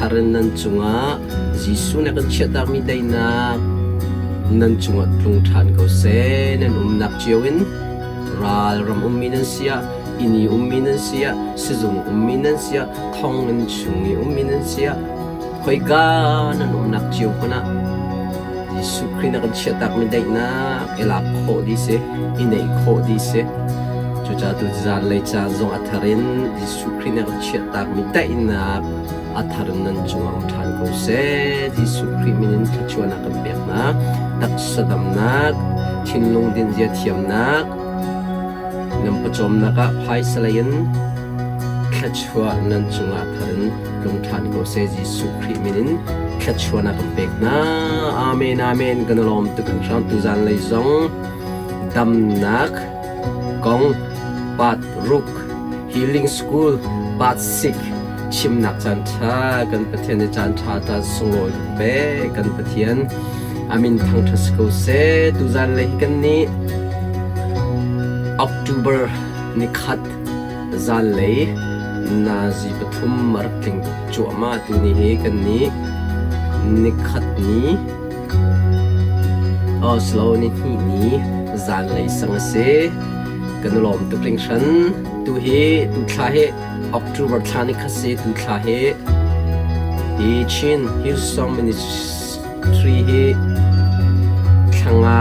Aren nan cungah Jesuh nih a kan chiahtakmi daihnak nan cungah tlung ṭhan ko seh. Nan umnak cio in ral ram ummi nan si ah, inn i ummi nan si ah, sizung ummi nan si ah, thonginn chung i ummi nan si ah, khoika nan umnak cio hmanh ah Jesuh Khrih nih a kan chiahtakmi daihnak i lak khawh dih si, i neih khawh dih si. Cucaah tu zanlei caan zong a thar in Jesuh Khrih nih a kan chiahtakmi daihnak a thar in nan cungah um ṭhan ko seh. Jesuh Khrih min in thluachuahnak kan pek hna. Taksa damnak, thinlung dinzia thiamnak, nan pawcawmnak ah phaisa lei in thluachuah nan cungah thar in tlung ṭhan ko seh. Jesuh Khrih min in thluachuahnak kan pek hna. Amen, amen. Kan i lawm tuk hringhran. Tuzan lei zong damnak kong part ruk Healing School part 6 chimnak caan ṭha kan Pathian nih caan ṭha caan sunglawi kan pek kan Pathian amin thangṭhat si ko seh tuzan lei hi kan nih October nikhat zanlei nazi pathum a rak tling cuahmah tu ni hi kan nih nikhat ni Oslo ni hnih ni zanlei sang a si kan i lawm tuk hringhran tu hi tu thla hi October thla ni khat si tu thla hi hi Chin Hillsong Ministry hi thlanga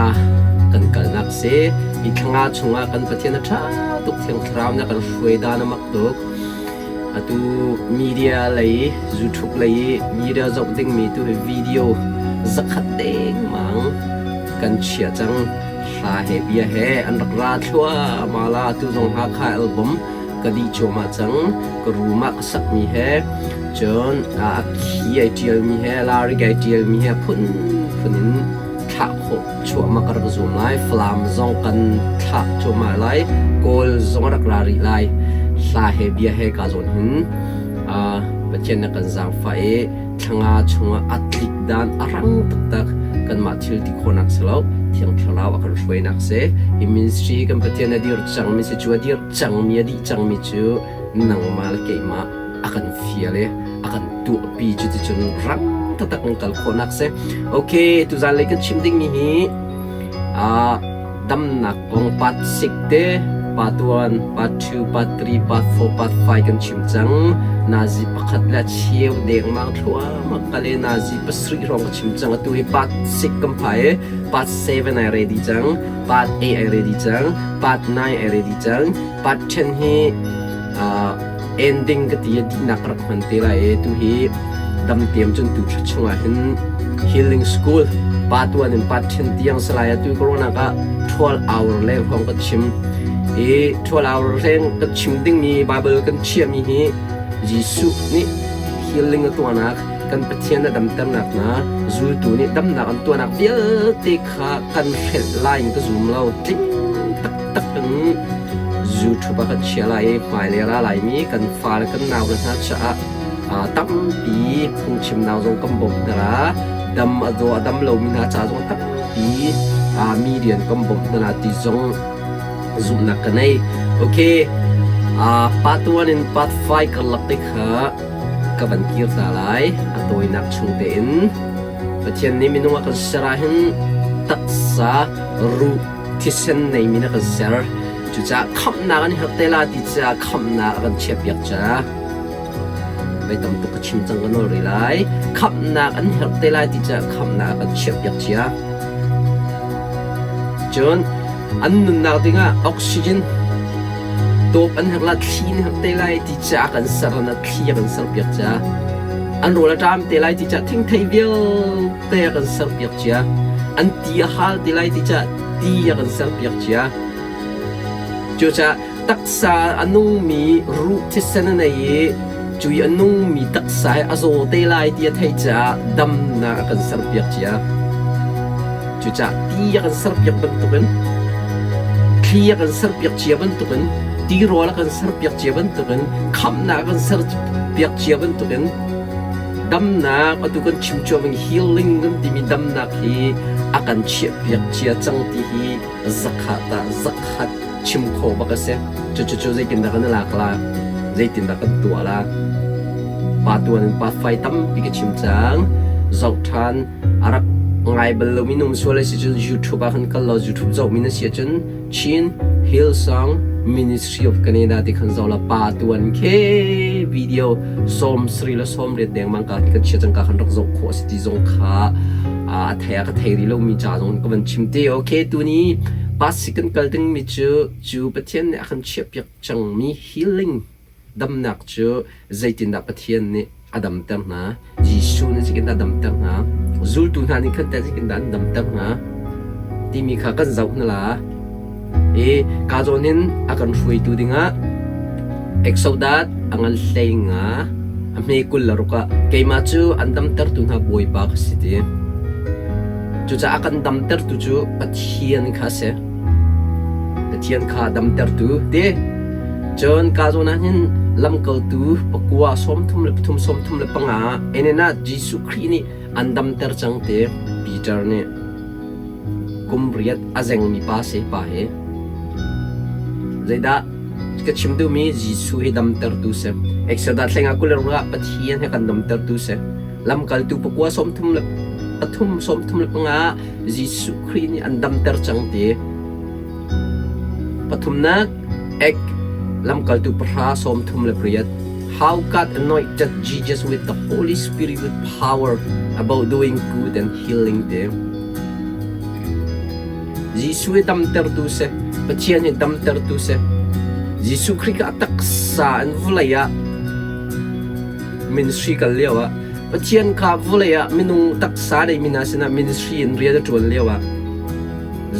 kan kalnak si hi thlanga chungah kan Pathian a ṭha tuk thiang thlarau na kan hruai dan a mak tuk atu media lei YouTube lei media zoh dingmi tu hi video zakhat dengmang kan chia cang hla he bia he an rak ra thluahmah la tu zong Hakha album ka dih cuahmah cang ka room ah ka sakmi he cun a khi ai ṭialmi he larik ai ṭialmi he phunphun in thlah khawh chuahmah ka rak zuam lai Falam zong kan thlah cuahmah lai Kawl zong a rak ra rih lai hla he bia he ka zawn hin Pathian na kan zaangfah i thlanga chungah a tlik dan a rang taktak kanmah thil ti khawhnak si lo Thiang Thlarau a kan hruainak si hi ministry kan Pathian a dir cangmi si cu a dir cangmi a dih cangmi cu nangmah le keimah a kan fial i a kan tuahpi cu ticun rang taktak kan kal khawhnak si okay tuzan lei kan chim dingmi hi damnak kong part 6 te part 1 part 2 part 3 part 4 part 5 kan chim cang nazi pakhat le cheu dengmang thluahmah kale nazi pasarih hrawng ka chim cang atu hi part 6 kan phai i part 7 ai ready cang part 8 ai ready cang part 9 ai ready cang part 10 hi ending ka ti dihnak rak hman te lai i tu hi dam tiam cun tu thla chungah hin healing school part 1 in part 10 tiang salai atu corona ka 12 hour le hong ka chim i 12 hour reng ka chim dingmi bible kan chiahmi hi Jesuh nih healing a tuahnak kan Pathian a damternak hna zultu nih damnak an tuahnak vialte kha kan hrelh lai in ka zum lo tling taktak in YouTube ah kan chia lai i hmailei ra laimi kan fale kan nau le hna caah tampi phungchimnak zong kan bawmh hna la dam a zaw a dam lomi hna ca zong tampi mi rian kan bawmh hna la ti zong zumhnak ka nei okay part 1 in part 5 karlak te kha ka van kir ta lai a tawinak chung tein Pathian nih minung a kan ser ahhin taksa ruh thisen neimi na kan ser. Cucaah khamhnak an herh te la ti caah khamhnak a kan chiahpiak ca. Voi tam tuk ka chim cang ka nawl rih lai. Khamhnak an herh te lai ti caah khamhnak a kan chiahpiak cia. Cun an nunnak dingah oxygen tawp an herh la thli an herh te lai ti caah kan ser na thli a kan serpiak cia. An rawl a ṭam te lai ti caah thingthei vialte a kan serpiak cia. An ti a hal te lai ti caah ti a kan serpiak cia. Cucaah taksa a nungmi ruh thisen a nei i cui a nungmi taksa hi a zaw te lai ti a theih caah damnak a kan serpiak cia. Cucaah ti a kan serpiak bantukin thli a kan serpiak cia bantukin tirawl a kan serpiak cia bantukin khamhnak a kan serpiak cia bantukin damnak atu kan chim cuahmang healing kan timi damnak hi a kan chiahpiak cia cang ti hi zakhat ah zakhat chim khawh bak a si. Cucu zeitindah kan i lak la? Zeitindah kan tuah la? Pa tuan in pa fai tampi ka chim cang. Zoh ṭhan a rak ngai bal lomi nung sual a si cun YouTube ah khan kal law YouTube zohmi na si ahcun Chin Hillsong Ministry of Canada ti khan zoh la pa tuan khi video 70 le 80 dengmang ka kan chia cang ka khan rak zoh khawh a si ti zong kha a thei a ka thei rih lomi ca zong ka van chim te. Okay, tuni pasi kan kal dingmi cu cu Pathian nih a kan chiahpiak cangmi healing damnak cu zeitindah Pathian nih a damter hna, Jesuh nih zeitindah a damter hna, zultu hna nih khan teh zeitindah an damter hna timi kha kan zoh hna la. I ka zawn in a kan hruaitu dingah Exodus a ngan hlei nga a hme 26 ah keimah cu an damtertu hna Bawipa ka si ti. Cucaah a kan damtertu cu Pathian kha a si. Pathian kha damtertu ti. Cun ka zawn ah hin lamkaltu pakua 33 35 enen ah Jesuh Khrih nih an damter cang ti Peter nih kum riat a zengmi pa si pa hi. Zeidah ka chim duhmi Jesuh hi damtertu si. Exodus thlenga 26 ah Pathian he kan damtertu si. Lamkaltu pakua 33 35 Jesuh Khrih nih an damter cang ti. Pathumnak, Ek, Lamkaltu pahra 38. How God anointed Jesus with the Holy Spirit with power about doing good and healing te. Jesuh hi damtertu si. Pathian hi damtertu si. Jesuh Khrih kha a taksa in vawlei ah ministry kal lio ah Pathian kha vawlei ah minung taksa nei mi hna sinah ministry in rian a ṭuan lio ah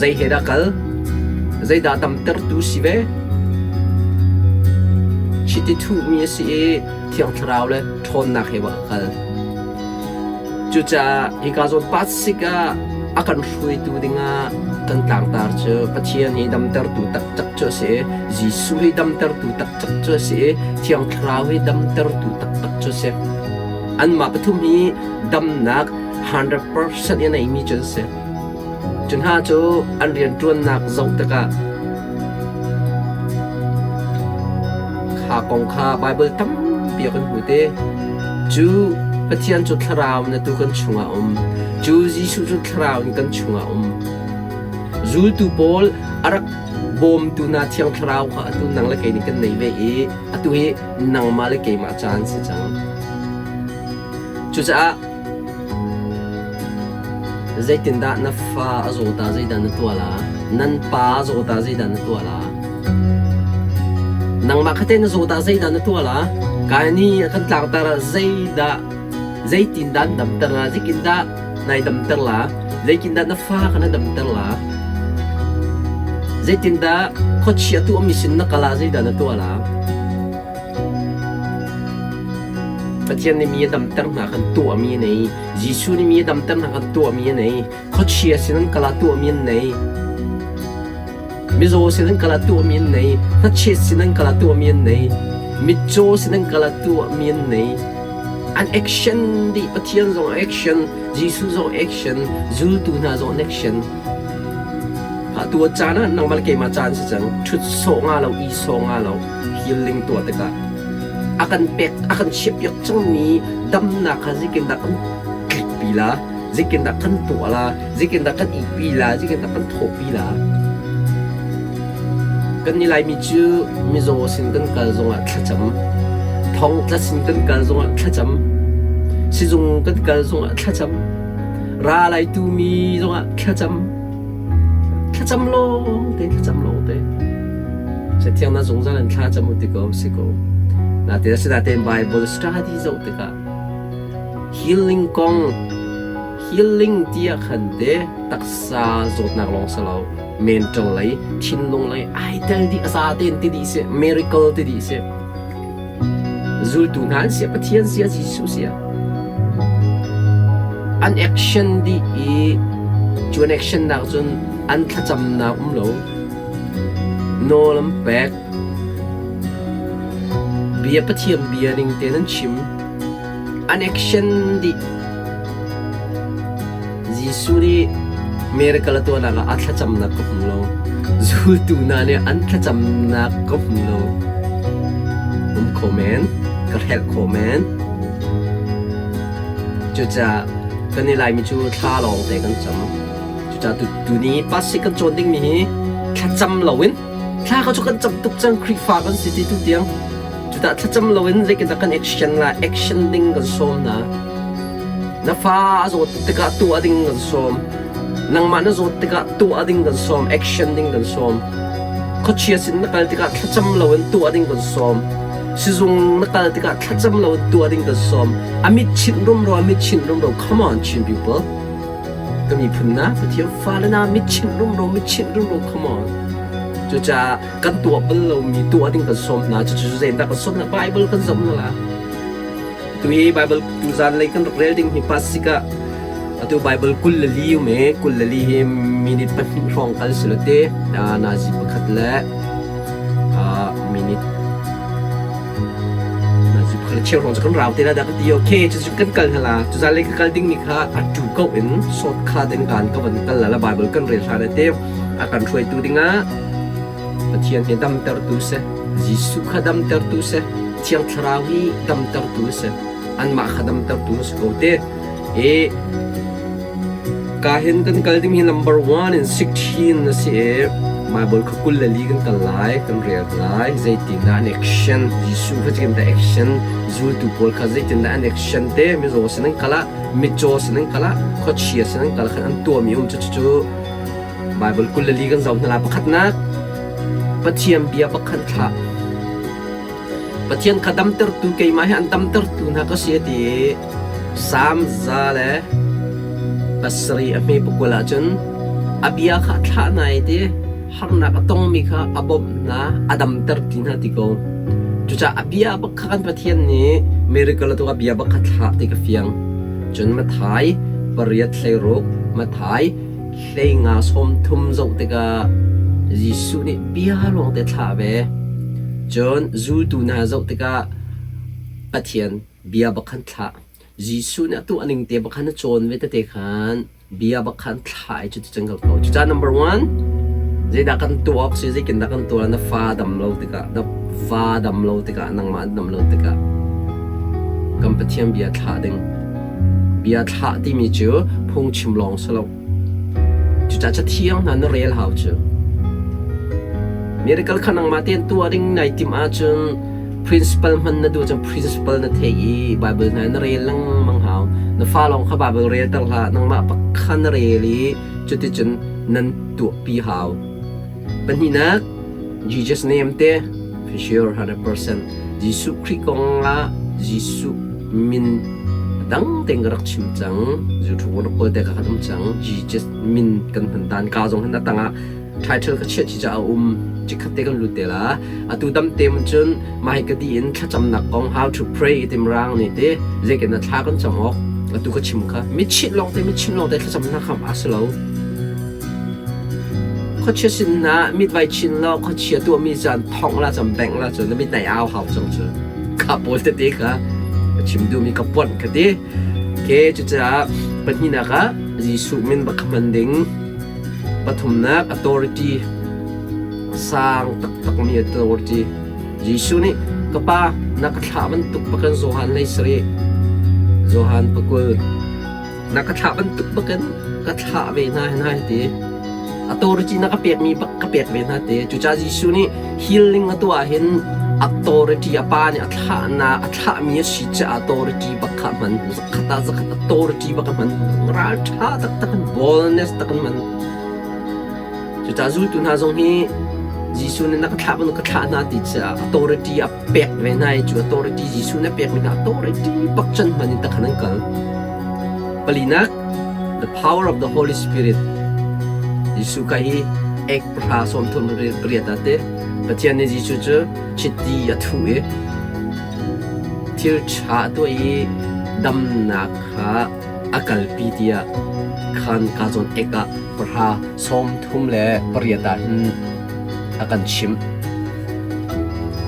zei he dah kal? Zeidah damtertu si ve? Chiti thuhmi a si i Thiang Thlarau le ṭhawnnak he a kal. Cucaah hika zawn pasik ah a kan hruaitu dingah kan tlangtar cu Pathian hi damtertu taktak cu a si i Jesuh hi damtertu taktak cu a si i Thiang Thlarau hi damtertu taktak cu a si. Anmah pathum hi damnak 100% in a neimi cu an si. Cu hna cu an rianṭuannak zoh tikah kha kong kha Baibal tampi ah kan hmu te. Cu Pathian cu Thlarau in atu kan chungah a um. Cu Jesuh cu Thlarau in kan chungah a um. Zultu pawl a rak bawmtu hna Thiang Thlarau kha atu nang le kei nih kan nei ve i atu hi nangmah le keimah caan si cang. Cucaah Zeitindah na fa a zaw ta zeidah na tuah la? Nan pa a zaw ta zeidah na tuah la? Nangmah kha teh na zaw ta zeidah na tuah la? Kai nih a kan tlangtar ah zeidah zeitindah an damter la? Zeitindah nai damter la? Zeitindah na fa kha na damter la? Zeitindah khuachia tuahmi sin na kal ah zeidah na tuah la? Pathian nih mi a damter hna kan tuahmi a nei. Jesuh nih mi a damter hna kan tuahmi a nei. Khuachia sin an kal ah tuahmi an nei. Mizaw sin an kal ah tuahmi an nei. Hnachet sin an kal ah tuahmi an nei. Mitcaw sin an kal ah tuahmi an nei. An action dih Pathian zong action, Jesuh zong action, zultu hna zong an action. Atu a caan ah nangmah le keimah caan si cang. Ṭhut sawh nga lo, i sawh nga lo. Healing tuah tikah a kan pek, a kan chiahpiak cangmi damnak kha zeitindah kan tlikpi la, zeitindah kan tuah la, zeitindah kan ihpi la, zeitindah kan thawhpi la. Kan nih Laimi cu mizaw sin kan kal zongah thlacam, thongtla sin kan kal zongah thlacam, sizung kan kal zongah thlacam, ral ai tumi zongah thlacam. Thlacam lawng te, thlacam lawng te. Cathiang na zungzal in thla cam u ti ko si ko. Natin asinain Bible study zoh tikah healing kong healing tiah khan te taksa zawtnak lawng si lo mental lei thinlung lei ai tel dih a za tein ti dih si miracle ti dih si Zultu hna an siah Pathian siah Jesuh siah an action dih i cu an action nak cun an thlacamnak um lo. Nawl an pek. Bia Pathian bia ning tein an chim. An action dih. Jesuh nih miracle a tuahnak ah a thlacamnak ka hmu lo. Zultu hna nih an thlacamnak ka hmu lo. Um kho men, ka hrelh khawh men. Cucaah kan i Laimi cu thla lawng te kan cam. Cucaah tuni pasik kan cawn dingmi hi thlacam loin thla ka cu kan cam tuk cang Khrihfa kan si ti tu tiang. Cucaah thlacam loin zeitindah kan action la action ding kan sawm hna. Na fa a zawt tikah tuah ding kan sawm. Nangmah na zawt tikah tuah ding kan sawm, action ding kan sawm. Khuachia sin na kal tikah thlacam loin tuah ding kan sawm. Sizung na kal tikah thlacam loin tuah ding kan sawm. A mit chinh rumro, a mit chinh rumro. Come on, Chin people. Ka miphun na, Pathian fale na, mit chinh rumro, mit chinh rumro. Come on. Cucaah kan tuah bal lomi tuah ding kan sawm hna. Cucu zeidah kan sawm hna? Bible kan zoh hna la. Tu hi Bible tuzan lei kan rak rel ding hi pasik ah atu Bible 24 um i 24 hi minute 2 hrawng kal si lo te nazi pakhat le minute nazi pakhat le cheu hrawng cu kan rau te la dah ka ti. Okay, cucu kan kal hna la. Tuzan lei ka kal ding mi kha a tu ko in shortcut in kan ka van kal la la Bible kan rel hlan te a kan hruaitu dingah Pathian hi damtertu si. Jesuh kha damtertu si. Thiang Thlarau hi damtertu si. Anmah kha damtertu si ko te. I ka hin kan kal ding hi number 1 in 16 a si i Bible kha 24 kan kal lai, kan rel lai. Zeitindah an action, Jesuh kha zeitindah action, zultu pawl kha zeitindah an action te, mizaw sin an kal ah, mitcaw sin an kal ah, khuachia sin an kal khan an tuahmi um cu cu Baibal 24 kan zoh hna lai. Pakhatnak, Pathian bia pakhat thlah. Pathian kha damtertu keimah hi an damtertu hna ka si a ti i Salm 107 a hme pakul ahcun a bia kha a thlah hna i ti harnak a tongmi kha a bawmh hna, a damter ti hna ti ko. Cucaah a bia bak kha kan Pathian nih miracle a tuah, a bia bak kha thlah ti ka fiang. Cun Matthai pariat 16, Matthai 15 30 zoh tikah Jesuh nih bia lawngte thlah ve. Cun zultu hna zoh tikah Pathian bia bak khan thlah. Jesuh nih a tuah ning te bak khan a cawn ve tete khan bia bak khan thlah i cuti cun kal ko. Cucaah number one, zeidah kan tuah awk si, zeitindah kan tuah na fa dam lo tikah, na va dam lo tikah, nangmah dam lo tikah kan Pathian bia thlah ding. Bia thlah timi cu phungchim lawng si lo. Cucaah cathiang hna na rel hau cu. Miracle kha nangmah tein tuah ding nai timh ahcun principle hman na duh cun principle na theih i Bible hna na rel lengmang hau. Na fa lawng kha Bible relter hlah, nangmah pakha na rel i cuticun nan tuahpi hau. Pahnihnak, Jesus name te, for sure 100%. Jesuh Khrih kong ah Jesuh min dang tein ka rak chim cang. YouTube rak kawl te ka kan um cang. Jesus min kan hman dan ka zong hin a tangah title ka chiah chi ca a um. Cikhat te kan lut te la. Atu dam te mun cun mai ka di in thlacamnak kong how to pray tim rang ni te zeikin na thla kan cam awk atu ka chim kha mi chit long te mi chim long te thlacamnak kham a si lo. Khuachia sin hna mitvai chin law khuachia tuahmi caan thongh la cam bengh la cun na mit nai au hau cang cu. Kha pawl tete kha ka chim duhmi ka puanh ka ti. Ke cucaah pahnihnak ah Jesuh min bak hman ding. Pathumnak authority sang taktakmi authority. Jesuh nih ka pa na ka thlah bantuk bakin Johan lei sarih Johan pakul Na ka thlah bantuk bakin ka thlah ve hna hna hi ti. Authority na ka pekmi bak ka pek ve hna ti. Cucaah Jesuh nih healing a tuah hin authority a pa nih a thlah na a thlahmi a si caah authority bak kha hman. Zakhat ah zakhat authority bak a hman. Ral ṭha taktak in boldness tak in hman. Cucaah zultu hna zong hi Jesuh nih na ka thlah bantuk ka thlah hna ti caah authority a pek ve hna i cu authority Jesuh nih a pekmi hna authority bak cun hman in takhan an kal. Palinak, the power of the Holy Spirit. Jesuh ka hi ek pahra 38 ah te Pathian nih Jesuh cu chiti a thuh i thil ṭha a tuah i damnak kha a kalpi tiah khan ka zawn ek ah pahra 38 ah hin a kan chimh.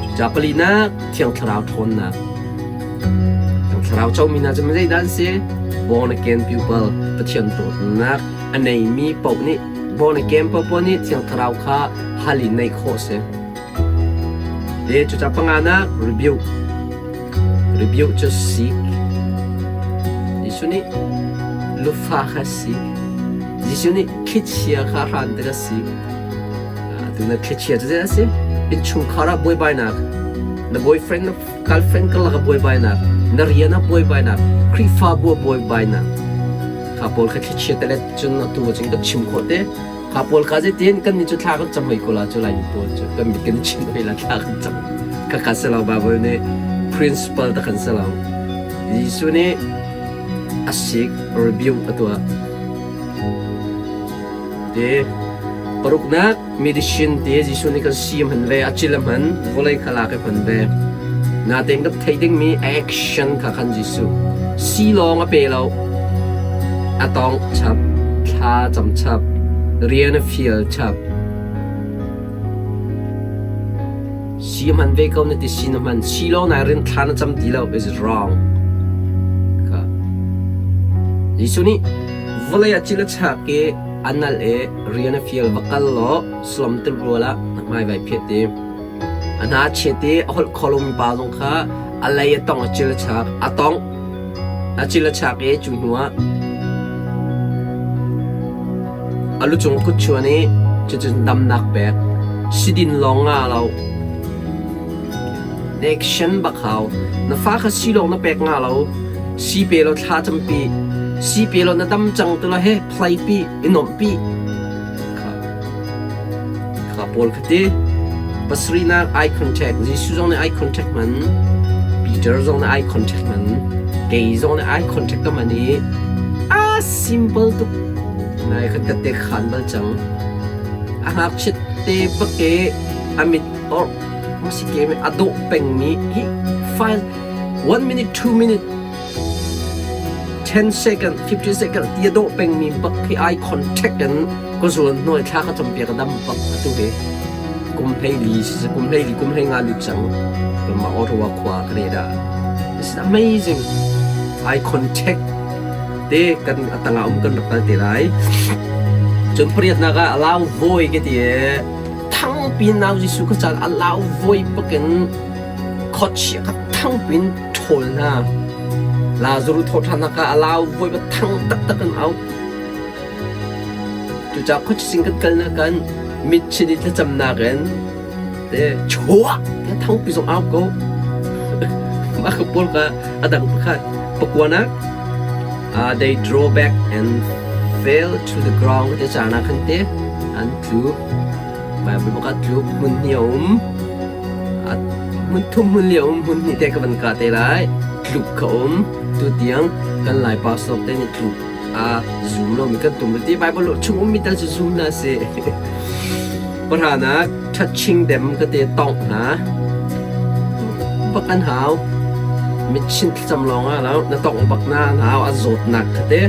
Cucaah palinak Thiang Thlarau ṭhawnnak. Thiang Thlarau comi hna cu zeidah an si? Born again people, Pathian dawtnak a neimi paoh nih born again paohpaoh nih Thiang Thlarau kha hal in neih khawh a si. Te cucaah panganak rebuke. Rebuke cu seek. Jesuh nih lufa kha si. Jesuh nih thlichia kha hran tik a si. Tu na thlichia cu zei a si? Innchungkhar ah buaibainak, na boyfriend na girlfriend karlak ah buaibainak, na rian ah buaibainak, Khrihfabu ah buaibainak. Kha pawl kha thlichia telet cun atu cun kan chim khawh te. Kha pawl kha zeitin kan nih cu thla kan cam hoi ko la cu Laimi pawl cu kan mit kan i chinh hoi la thla kan cam. Khakha si lo Bible nih principle ta kan si lo. Jesuh nih a sik rebuke a tuah. Te paruknak medicine te Jesuh nih kan si hman ve a cil a hman vawlei kha lak i hman ve. Natein kan theih dingmi action kha khan Jesuh si lawng a pe lo. A tawngh chap, thla cam chap, rian a fial chap. Si hman ve ko na ti si na hman. Si lawng nai rin thla na cam ti lo is wrong. Ka. Jesuh nih vawlei ah cil a chak i a nal i rian a fial va kal law salam tirual ah na hmai vai phiat ti. A hna chet i a holh kho lomi pa zong kha a lei a tong a cil a chak. A tongh a cil a chak i cu hnuah a lucung kut chuan i cucun damnak pek. Sidin lawng nga lo. Action bak hau. Na fa kha si lawng na pek nga lo. Si pe law thla campi. Si pe law na dam cang tu la he play pi i nuamh pi. Kha pawl kha ti. Pasarihnak eye contact. Jesuh zong nih eye contact hman. Peter zong nih eye contact hman. Kei zong nih eye contact ka hman i a simple tuk. Nai khat ka te khan bal cang. A ngakchiat te bak i a mit or masi ke a dawh pengmi hi file 1 minute 2 minute 10 second 15 second ti a dawh pengmi bak khi eye contact in ka zuan hnuai thla ka campiak a dam bak atu hi kum 14 si kum 14 kum 15 lut cang mah Ottawa khua Canada this is amazing eye contact te kan atanga um kan rak kal te lai cun pariatnak ah allow voi ke ti thangpi nau Jesuh ka caan allow voi pakin khuachia ka thangpin ṭhawl hna. Lazarus thawhṭhannak ah a lau voi va thang taktak in au. Cucaah khuachising kan kalnak kan mitchin i thlacamnak in te chuah te thangpi zong au ko. Mah ka pawl ka a dang pakhat pakuanak they draw back and fell to the ground te caan ah khan te an tlu. Bible pakhat tluk hmun hnih a um. Hmun thum hmun li a um. Hmun hnih te ka van kah te lai. Tluk ka um. Tu tiang kan Lai pastor te nih tluk a zum lomi kan tum ti Bible chung ummi tal cu zum hna sih. Pahranak touching them ka te tongh hna. Bak an hau. Mitchin thlacam lawng ah lo na tongh bak na hau a zawtnak kha te.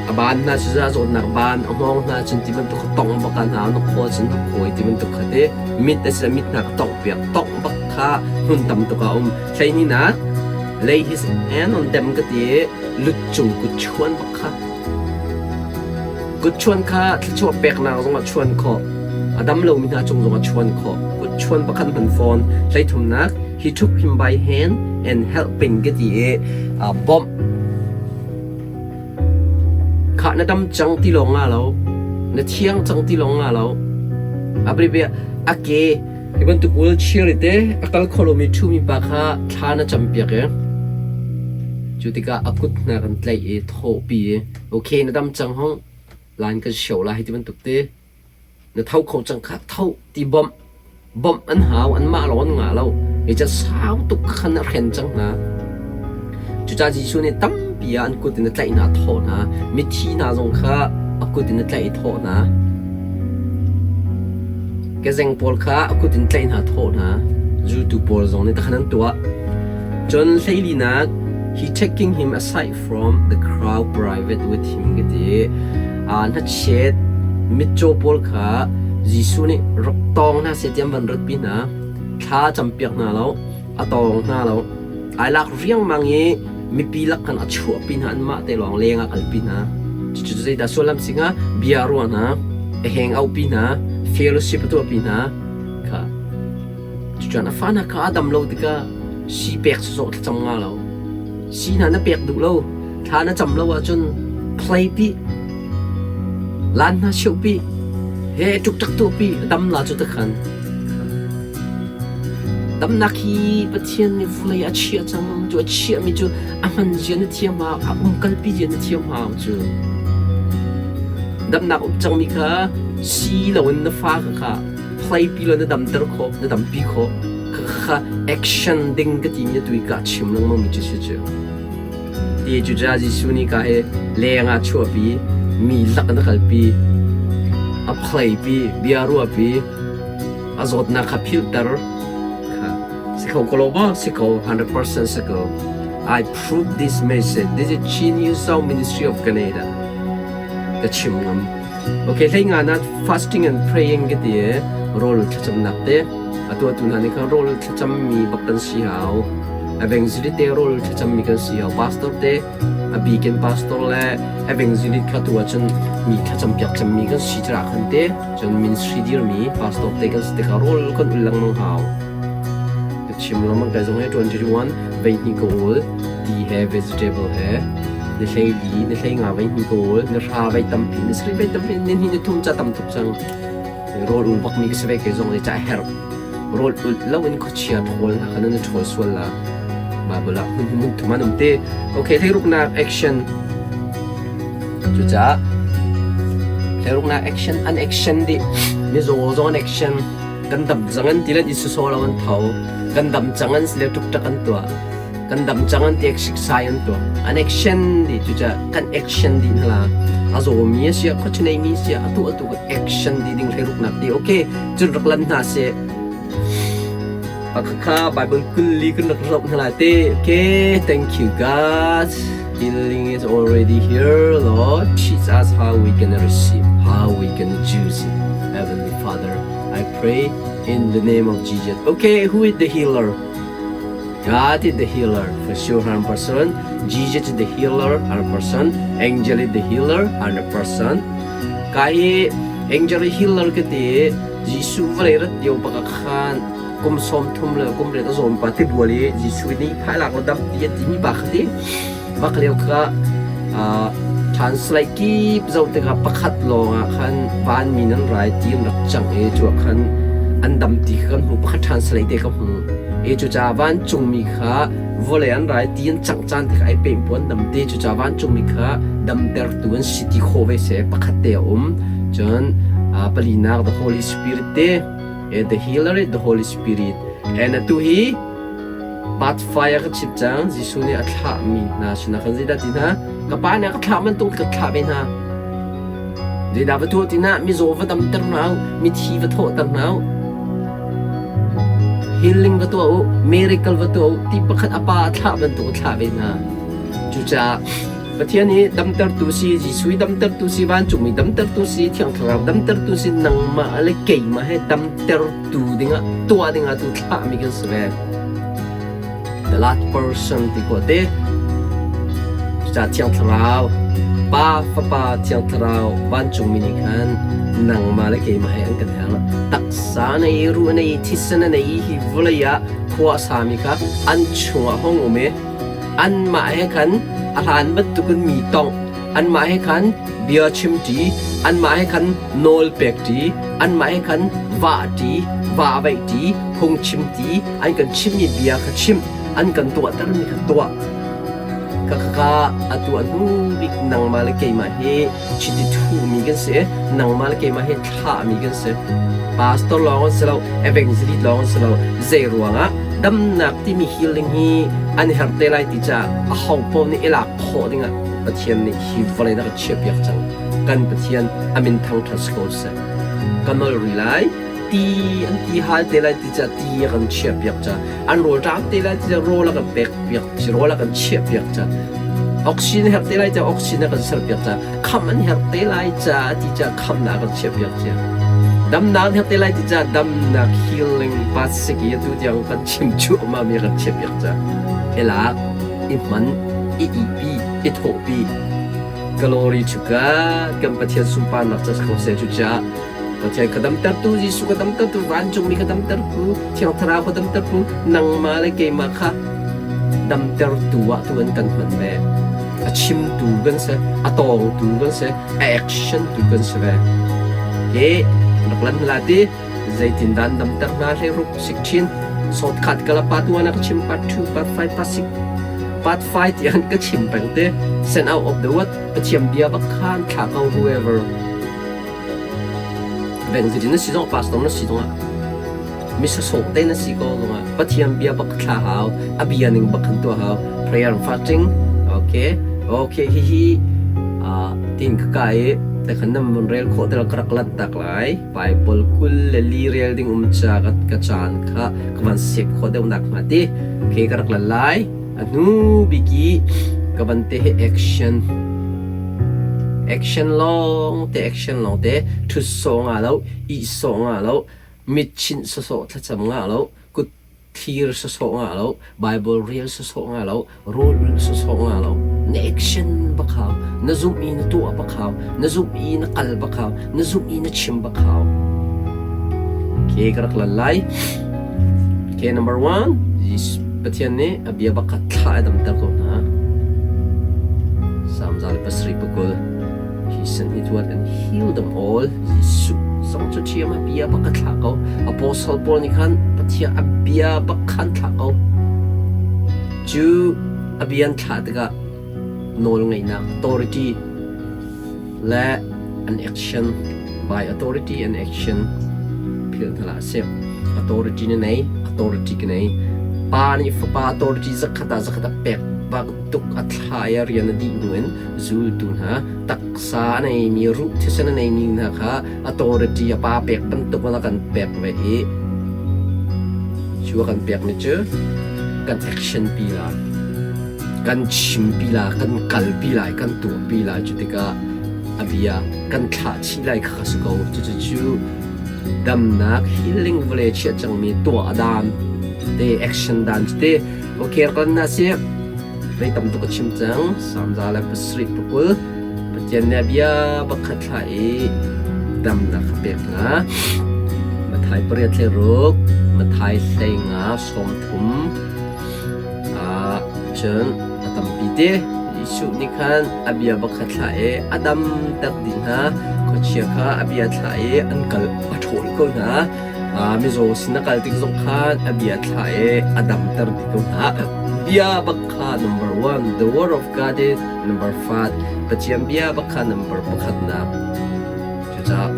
A baan hna cu a zawtnak baan, a hngawng hna cun ti bantuk kha tongh bak ah hna na khaw cun na khawi ti bantuk kha te mit a si mit hna ka tongh piak tongh bak kha hmun tam tuk a um. Hleihnih lay his hand on them ka ti i lut cung kut chuan bak kha. Kut chuan kha thluachuah peknak zongah chuan khawh. A dam lomi hna cung zongah chuan khawh. Kut chuan pakhat hman fawn. Hleithumnak he took him by hand and helping ka ti i bawmh Khah na dam cang ti lawng nga lo. Na thiang cang ti lawng nga lo. A bia a ke hi bantuk wheelchair i te a kal kho lomi ṭhumi pa kha thla na campiak i cu tikah a kut hna kan tlaih i thawhpi i okay na dam cang hong line kan show la hi ti bantuk te Na tho kho cang kha tho ti bawmh bawmh an hau anmah lawng an ngah lo hi sau tuk khan a hren cang hna. Cucaah Jesuh nih tampi ah an kut in a tlaih hna a thawh hna mithi hna zong kha a kut in a tlaih i thawh hna. Kezeng pawl kha a kut in tlaih hna thawh hna. Zultu pawl zong nih takhan an tuah. Cun hleilinak he taking him aside from the crowd private with him ka ti. Hnachet mitcaw pawl kha Jesuh nih rak tawng hna seh ti an van ratpi hna. Thla campiak hna lo, a tawng hna lo. Ai lak riangmang i mipi lak khan a chuahpi hna anmah te lawng leng ah kalpi hna. Cucu zeidah sullam si hnga? Bia a ruah hna, a heng aupi hna, fellowship a tuahpi hna. Kha cucun a fa hna kha a dam lo tikah sii pek sawsawh thlacam nga lo. Sii hna na pek duh lo. Thla na cam lo ahcun play pi, lan hna cheuh pi, he ṭukṭak tuah pi, a dam la cu takhan. Damnak hi Pathian nih vawlei a chiah cang. Cu a chiahmi cu a hman zia na thiam hau, a umkalpi zia na thiam hau cu. Damnak um cangmi kha si loin na fa kha kha play pi law na damter khawh, na dampi khawh. Kha kha action ding ka timi atu i ka chim lengmang mi cu si cu. Ti cu ca Jesuh nih ka hi leng ah chuahpi, mi lak in a kalpi, a play pi, bia ruahpi, a zawtnak kha philhter kha si kho ko lo maw? Si ko, 100% si ko. I prove this message. This is Chin Yusau Ministry of Canada. Ka chim ngam. Okay, hlei nga na fasting and praying ka ti e rawl thlacamnak te atu atu hna nih khan rawl thlacam mi bak kan si hau. Evangelist te rawl thlacam mi kan si hau. Pastor te a bikin pastor le evangelist kha tu ahcun mi thlacam piak cemmi kan si cira khan te cun ministry dirmi pastor te kan si tikah rawl kan ul lengmang hau. Ka chim lengmang kai zong he 21 vei hnih ka ul ti he vegetable he ni hlei li ni hlei nga vei hnih ka ul ni hra vei tampi ni sarih vei tampi ni hnih ni thum ca tam tuk cang rawl ul bakmi ka si ve kei zong nih ca herh rawl ul lo in khuachia ṭhawl hna kha nan ṭhawl sual la Bible ah hmun hmun thum an um te okay hleiruknak action cucaah hleiruknak action an action dih mizaw zong an action kan dam cang an ti lan i susaw lo an tho kan dam cang an le ṭukṭak an tuah kan dam cang an ti siksai an tuah an action dih cucaah kan action dih hna la a zawmi a si ah khuachia neimi a si ah atu atu kan action dih ding hleiruknak ti okay cun rak lan hna seh Khakha Bible kulli kan rak zoh hna lai te. Okay, thank you God. Healing is already here, Lord. Teach us how we can receive, how we can use it. Heavenly Father, I pray in the name of Jesus. Okay, who is the healer? God is the healer for sure, 100%. Jesus is the healer, 100%. Angel is the healer, 100%. Kai angel healer ka ti Jesuh vawlei rat lio bak ah khan kum 30 le kum riat a zawm pa tibual i Jesuh nih phailak la dam ti a timi pa kha ti bak lio kha translate kip zoh tikah pakhat lawng ah khan vanmi nan rai ti an rak cang i cu ah khan an dam ti kha kan hmu pakhat translate te ka hmu i cucaah vancungmi kha vawlei an rai ti an cangh caan tikah ai pem puan dam te cucaah vancungmi kha damtertu an si ti khawh ve seh pakhat te a um cun palinak the Holy Spirit te the healer is the Holy Spirit and atu hi part 5 a ka chim cang Jesuh nih a thlahmi hna sinah kan zeidah ti hna ka pa nih a ka thlah bantuk ka thlah ve hna zeidah va tuah ti na mizaw va damter hna u mithi va thawhter hna u Healing va tuah u, miracle va tuah u ti pakhat a pa a thlah bantuk a thlah ve hna. Cucaah Pathian hi damtertu si, Jesuh hi damtertu si, vancungmi damtertu si, Thiang Thlarau damtertu si, nangmah le keimah he damtertu dingah tuah dingah tu thlahmi kan si ve. The last person ti khawh te. Cucaah Thiang Thlarau, Pa, Fapa, Thiang Thlarau, vancungmi nih khan nangmah le keimah he an kan herh. Taksa na i, ruh na i, thisen na i hi vawlei ah khua a sami kha an chungah hong um i anmah he khan a hlan bantukin mi tongh, anmah he khan bia chimṭi, anmah he khan nawl pekṭi, anmah he khan vahṭi, vahvaihṭi, phungchimṭi, an kan chimmi bia kha chimh, an kan tuahtermi kha tuah. Ka ka atu a hnu bik nangmah le keimah hi chiti thuhmi kan si. Nangmah le keimah hi thlahmi kan si. Pastor lawng an si lo, evangelist lawng an si lo. Zei ruangah damnak timi healing hi an herh te lai ti caah aho paoh nih i lak khawh dingah Pathian nih hi vawlei na ka chiahpiak cang. Kan Pathian a min thangṭhat si ko seh. Ka nol rih lai. Ti an ti hal te lai ti caah ti a kan chiahpiak caah an rawl ṭam te lai ti caah rawl a kan pek piak rawl a kan chiahpiak caah oxygen herh te lai caah oxygen a kan serpiak caah kham an herh te lai caah ti caah khamnak a kan chiahpiak cia damnak an herh te lai ti caah damnak healing pasik i atu tiang kan chim cuahmah mi a kan chiahpiak caah i lak i hman i ihpi i thawhpi glory to God kan Pathian sunparnak ca si ko seh cucaah Pathian ka damtertu Jesuh ka damtertu vancungmi ka damtertu Thiang Thlarau ka damtertu nangmah le keimah kha damtertu ah tu an kan hman ve. A chimtu kan si, a tawngtu kan si, a action tu kan si ve. Hi rak lan la ti zeitindah an damter hna hlei ruk 16 shortcut kala part 1 a ka chim part 2 part 5 part 6 part 5 tiang ka chim peng te. Send out of the word, Pathian bia bak khan thla ko. Whoever Bengzidin na si zong, pastor na si zongah, mi sawsawh te na si ko zongah, Pathian bia bak thla hau, a bia ning bak khan tuah hau. Prayer and fasting. Okay, okay, hihi tin ka ka i te khan nam mun rel khawh te ka rak lat tak lai. Bible 24 rel ding um cha ka ka caan kha ka van sep khawh deuh nak hnga ti. Okay, ka rak lan lai. A hnu biki ka van te he action. Action lawng te, action lawng te, ṭhut sawh nga lo, ih sawh nga lo, mit chinh sawsawh thlacam nga lo, kut thlir sawsawh nga lo, Bible rel sawsawh nga lo, rawl ulh sawsawh nga lo. Na action bak hau, na zumh i na tuah bak hau, na zumh i na kal bak hau, na zumh i na chim bak hau. Okay, ka rak lan lai. Okay, number one, Pathian nih a bia bak kha thla a damter ko hna. Salm 107 20. He sent his word and healed them all. Jesuh zong cu ṭhiam a bia bak a thlah ko. Apostle Paul nih khan Pathian a bia bak khan thlah ko. Cu a bia an thlah tikah nawlngeihnak authority le an action, by authority and action philh hna hlah sih. Authority na nei, authority ka nei. Pa nih fapa authority zakhat ah zakhat a pek bantuk a thla i a rian a dih hnu in zultu hna taksa a neimi, ruh thisen a neimi hna kha authority a pa pek bantuk in a kan pek ve i cu a kan pekmi cu kan action pi la, kan chimpi la, kan kalpi lai, kan tuahpi lai. Cu tikah a bia kan thlah chih lai kha si ko. Cucu damnak healing vawlei chiah cangmi tuah dan te, action dan cu te. Okay, kan na si mei tam tuk a chim cang. Salm 107 20. Pathian nih a bia pakhat thlah i damnak a pek hna. Matthai 8 6, Matthai 15 30. Cun a tampi te. Jesuh nih khan a bia pakhat thlah i a damter dih hna. Khuachia kha a bia thlah i an kal a ṭhawl ko hna. Mizaw sin a kal tik zong khan a bia thlah i a damter dih ko hna. Bia bak kha number one, the word of God is number five. Pathian bia bak kha number pakhatnak. Cucaah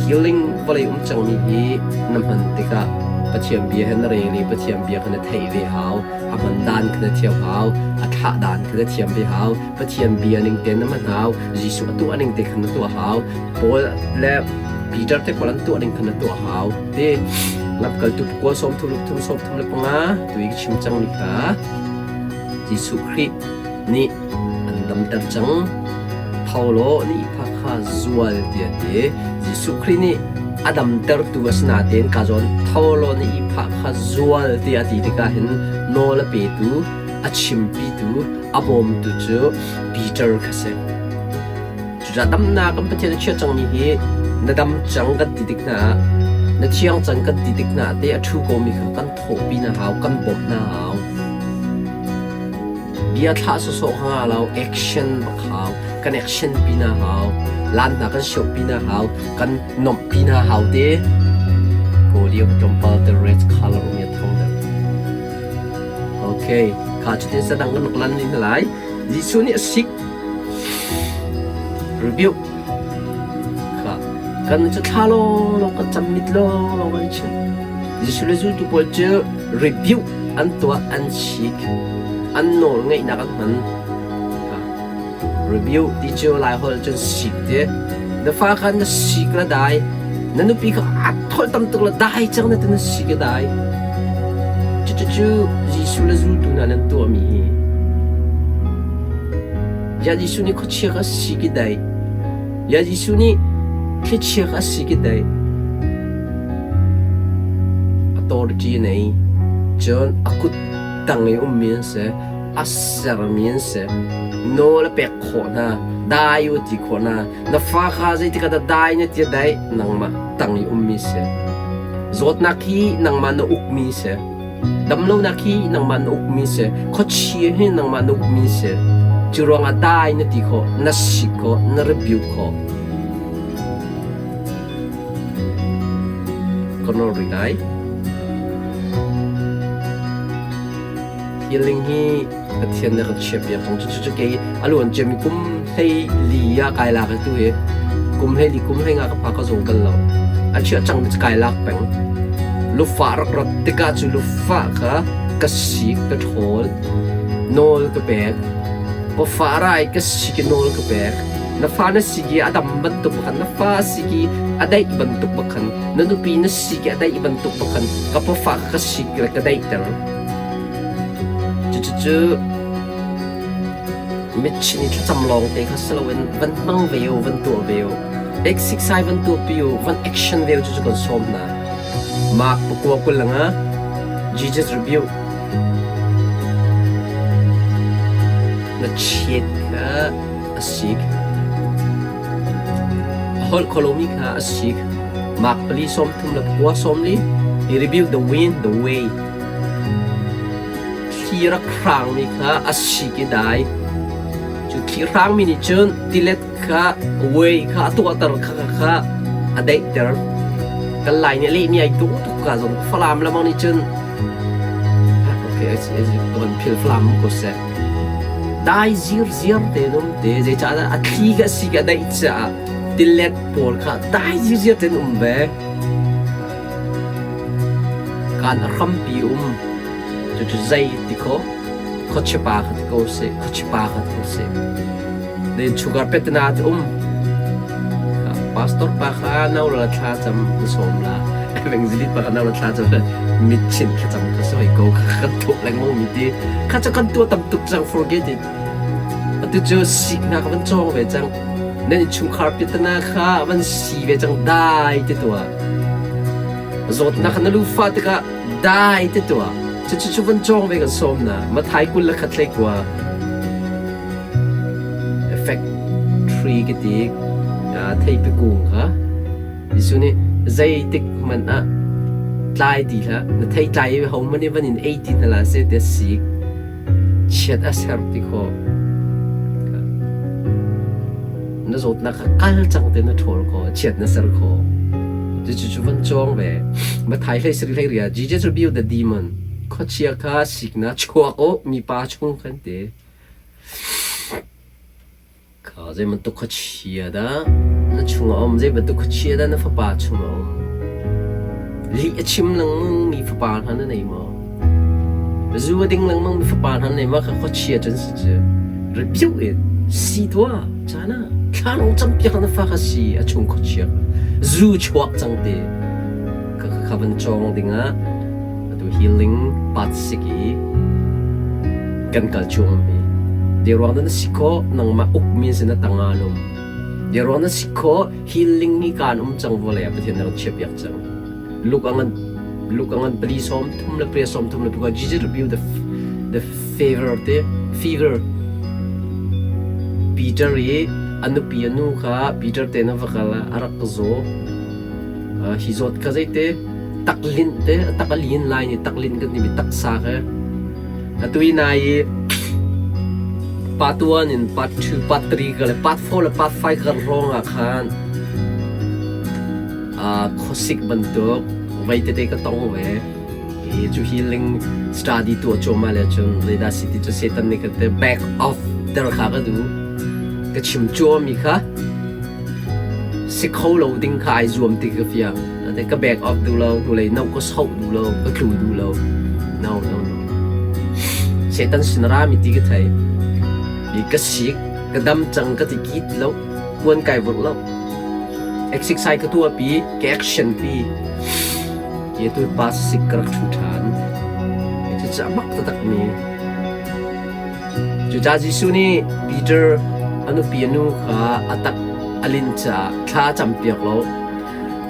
healing vawlei um cangmi hi na hman tikah Pathian bia he na rel i Pathian bia kha na theih ve hau. A hman dan kha na thiam hau. A thlah dan kha na thiam ve hau. Pathian bia ning tein na hman hau. Jesuh a tuah ning te khan na tuah hau. Paul le Peter te pawl an tuah ning khan na tuah hau. Ti lamkaltu pakua 30 thum 35 tu i ka chim cangmi kha Jesuh Khrih nih an damter cang. Tho law na ihphah kha zual tiah a ti. Jesuh Khrih nih a damtertu a si nain ka zawn tho law na ihphah kha zual tiah a ti tikah hin nawl a petu, a chimpitu, a bawmtu cu Peter kha si. Cucaah damnak kan Pathian a chiah cangmi hi na dam cang kan ti tik hna ah, na thiang cang kan ti tik hna ah te a ṭhu komi kha kan thawhpi na hau, kan bawmh na hau. Bia thlah sawsawh hnga lo, action bak hau. Kan action pi na hau. Lan hna kan show pi na hau. Kan nomh pi na hau te. Kawl i tlawmpal te red color um ya thang deuh. Okay, kha cutin sadang kan rak lan ning lai. Jesuh nih a sik. Rebuke. Kha kan cu thla law law kan cam mit law law kan chim. Jesuh le zultu pawl cu rebuke an tuah, an sik, an nawl ngeihnak an hman. Rebuke ti cu Lai holh cun sik ti. Na fa kha na sik la dai. Na nupi kha a tholh tam tuk la dai cang na ti, na sik a dai. Cucu Jesuh le zultu hna nan tuahmi hi. Ya Jesuh nih khuachia kha sik i dai. Ya Jesuh nih thlichia kha sik i dai. Authority a nei. Cun a kut tang i ummi an si. A sermi an si. Nawl a pek khawh hna. Dai u ti khawh hna. Na fa kha zeitik ah dah dai na ti dai, nangmah tang i ummi si. Zawtnak hi nangmah na ukmi si. Damlonak hi nangmah na ukmi si. Khuachia hi nangmah na ukmi si. Cu ruangah dai na ti khawh, na sik khawh, na rebuke khawh. Ka nawl rih lai. Healing hi Pathian nih a kan chiahpiak cang. Cucu kei a luan ciami kum 14 ah kai lak tu hi kum 14 kum 15 ka pha ka zaw bal lo. A chiah cang mi cu kai lak peng. Lufa rak rat tikah cu lufa kha ka sik ka ṭhawl nawl ka pek. Pafa rai ka sik i nawl ka pek. Na fa na sik i a dam bantuk bakhan na fa sik i a daih bantuk bakhan na nupi na sik i a daih bantuk bakhan ka pafa ka sik le ka daihter. Cucu mitchin i thlacam lawng te kha si loin van hmang ve u, van tuah ve u. Exercise van tuahpi u, van action ve u cucu kan sawm hna. Mark pakua 25 Jesus rebuke na chiat kha a sik. A holh kho lomi kha a sik. Mark pali 30 le pakua 40 He rebuked the wind, the wave. Thli rak hrangmi kha a sik i dai. Cu thli hrangmi nih cun tilet kha wei kha a tuahter kha kha a daihter. Kan Lai nih a lehmi ai tuk tuk ka zong Falam lamang nih cun okay kan phil Falam ko seh. Dai zirziar te num te zeicahdah a thli ka si ka daih caah tilet pawl kha dai zirziar ten um ve. Kaan a hrampi um. Cucu zei ti khaw khuachipa kha ti ko seh, khuachipa kha ti ko seh. Then sugar petna cu um. Pastor pa kha no la thla cam na sawm la. Evangelist pa kha no la thla cam mitchin thlacam kha soi ko kha kan tuah lengmang mi ti. Kha cu kan tuah tam tuk cang forget it. Atu cu sik hna ka van cawng ve cang. Nan innchungkhar pitana kha van si ve cang dai ti tuah. Zawtnak kha na lufa tikah dai ti tuah. Cucu cu van cawng ve kan sawm na. Mathai 21 hlei kua. Effect tree ka ti. Theipi kung kha. Jesuh nih zeitik hmanh ah tlai ti hlah. Na thei tlai i hohmanh nih van in ei ti hna hlah seh tiah sik. Chiat a ser ti khawh. Na zawtnak kha kal cang te na ṭhawl khawh, chiat na ser khawh. Cucu cu van cawng ve. Mathai hlei sari hlei ria Jesus rebuked the demon. Khuachia kha sikna chuak u mipa chung khan ti. Kha zei bantuk khuachia dah na chungah a um? Zei bantuk khuachia dah na fapa chungah a um? Lih a chim lengmang mi fapa hna na nei maw? Zu a ding lengmang mi fapa hna na nei maw? Kha khuachia cun si cu. Rebuke it. Si tuah. Caan ah thla lawng campiak na fa kha si a chung khuachia kha. Zu chuak cang te. Kha kha van cawng dingah atu healing path sik i kan kal cuangmi deruang na si khawh nangmah ukmi sin na tangah lum deruang na si khawh healing hi kaan um cang vawlei ah Pathian na chiah piak cang Luke angan Luke angan pali sawm thum le pria sawm thum le because Jesus rebuke the fever te fever Peter i a nupi a nu kha Peter te na va kal a rak zaw hi zawt kha zeite taklinh te a tak a lin lai ni taklinh kan timi taksa kha atu i nai i part 1 in part 2 part 3 ka le part 4 le part 5 kan hrawng ah khan khuasik bantuk vei tete ka tong ve i cu healing study tuah cuahmah le cun zeidah si ti cu Satan nih ka te back off ter kha ka duh ka chim cuami kha si kho lo ding kha ai zuam ti ka fiang. Ate ka back off duh lo, hnulei no ka soh duh lo, ka tlu duh lo. No, no, no. Satan sin ra mi ti ka thei. I ka sik, ka dam cang ka ti kit lo, kuan kai vurh lo. Exercise ka tuah pi, ka action pi. Ye tu pa sik ka rak thu ṭhan. Cucu a mak taktak mi. Cucaah Jesuh nih Peter a nupi a nu kha a tak a linh caah thla a campiak lo.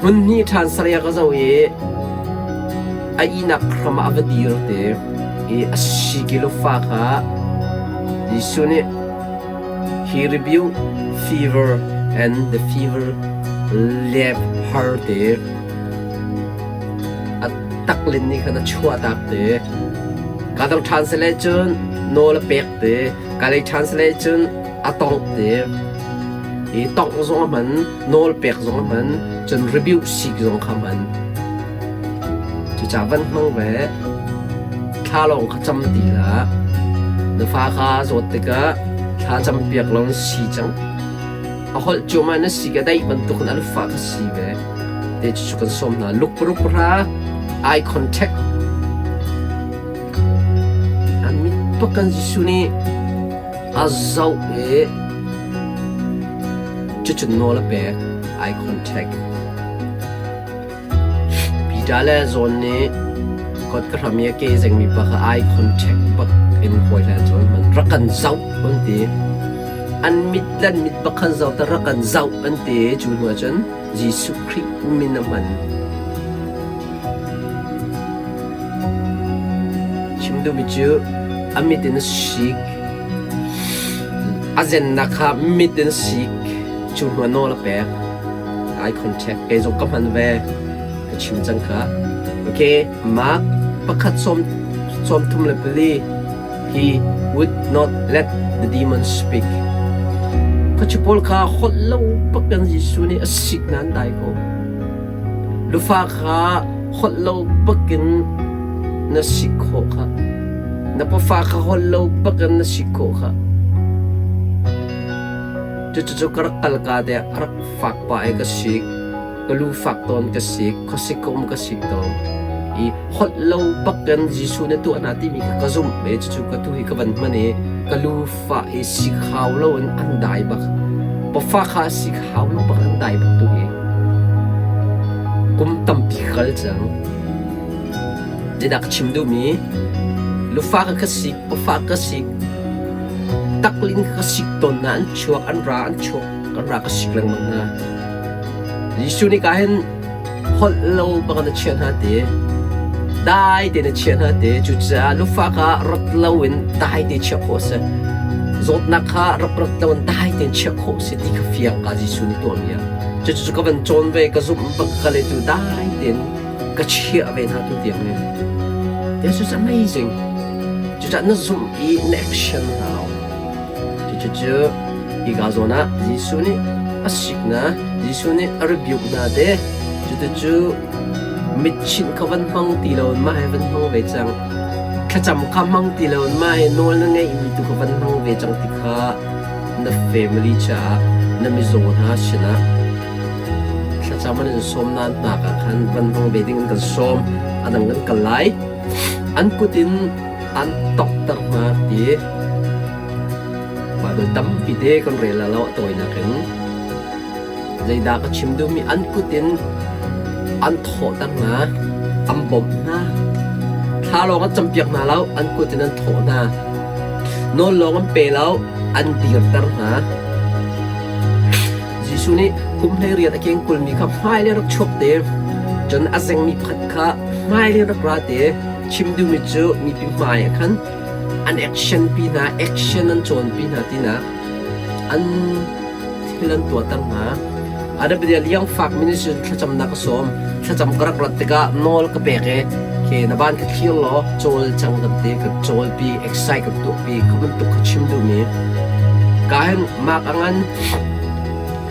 Hmun hnih ṭhan saria ka zoh i a ihnak hram ah a va dir te i a sikilo fa kha Jesuh nih he rebuked fever and the fever left her te a taklin nih khan a chuahtak te. Kaa dang ṭhan sile cun nawl a pek te. Kalay translate cun a tongh ti. I tongh zong a hman, nawl pek zong a hman, cun rebuke sik zong kha hman. Cucaah van hmang ve. Thla lawng kha cam ti hlah. Na fa kha zawt tikah thla cam piak lo na si cang. A holh cuahmah na si ka daih bantuk in a lufa ka si ve. Te cucu kan sawm hna. Luk paruk pahra eye contact. An mit bak kan Jesuh nih a zoh i cucun nawl a pek eye contact. Peter le John nih kot ka hram i a ke zengmi pa kha eye contact bak in hawi hlan cun man rak kan zoh an ti. An mit le an mit bak khan zoh ta rak kan zoh an ti. Cu hnu ah cun Jesuh Khrih min a hman. Chim duhmi cu a mit in a sik. A zennak kha mit in a sik. Cu hnu ah nawl a pek. Eye contact kei zong ka hman ve. Ka chim cang kha. Okay, Mark pakhat sawm 34. He would not let the demons speak. Khuachi pawl kha holh lo bak in Jesuh nih a sik hna an dai ko. Lufa kha holh lo bak in na sik khawh kha. Na pafa kha holh lo bak in na sik khawh kha. Cucu ka rak kal ka te a rak fak pah i ka sik. Ka lu fak tawn ka sik. Khuasik ka um ka sik tawn. I holh lo bakin Jesuh na tuah hna timi kha ka zumh ve. Cucu ka tu hi ka van hman i ka lu fah i sik hau loin an dai bak. Pafa kha sik hau lo bak an dai bak tu hi. Kum tampi kal cang. Zeidah ka chim duhmi? Lufa ka ka sik, pafa ka sik, taklin ka sik tawn na an chuak, an ra, an chuak, kan ra ka sik lengmang hna. Jesuh nih ka hin holh lo bak na chiah hna ti. Dai te na chiah hna ti. Cucaah lufa kha rat loin dai te chiah khawh a si. Zawtnak kha rak rat loin dai tein chiah khawh a si ti kha fiang ka Jesuh nih tuahmi ah. Cucu ka van cawn ve, ka zumh bak ka le tu dai tein ka chiah ve hna tu tiang hi. This is amazing. Cucaah na zumh i na action hau. Cucu hika zawn ah Jesuh nih a sik hna, Jesuh nih a rebuke hna te. Cucu mitchinh kha van hmang ti lo in mah hi van hmang ve cang. Thlacam kha hmang ti lo in mah hi nawl na ngeihmi tu kha van hmang ve cang ti kha na family caah na mizaw hna sinah Thlacam an in sawm nain hnak ah khan van hmang ve ding in kan sawm. A dang kan kal lai. An kut in an tokter hna ti. Bible tampi te kan rel lo a tawinak in. Zeidah ka chim duhmi an kut in an thawhter hna, an bawmh hna. Thla lawng an campiak hna lo, an kut in an thawh hna. Nawl lawng an pe lo, an dirter hna. Jesuh nih kum 18 a keng kulmi kha hmailei rak chuak te, cun a zengmi pakhat kha hmailei rak ra te. Chim duhmi cu mipi hmai ah khan an action pi hna, action an cawnpi hna tinak an thil an tuahter hna. Adabidia liang fak ministry thlacamnak ka sawm. Thlacam ka rak rat tikah nawl ka pek i ke na ban ka thlir law cawl cang kan ti ka cawlpi exercise kan tuahpi kha bantuk kha chim duhmi. Ka hin mak a ngan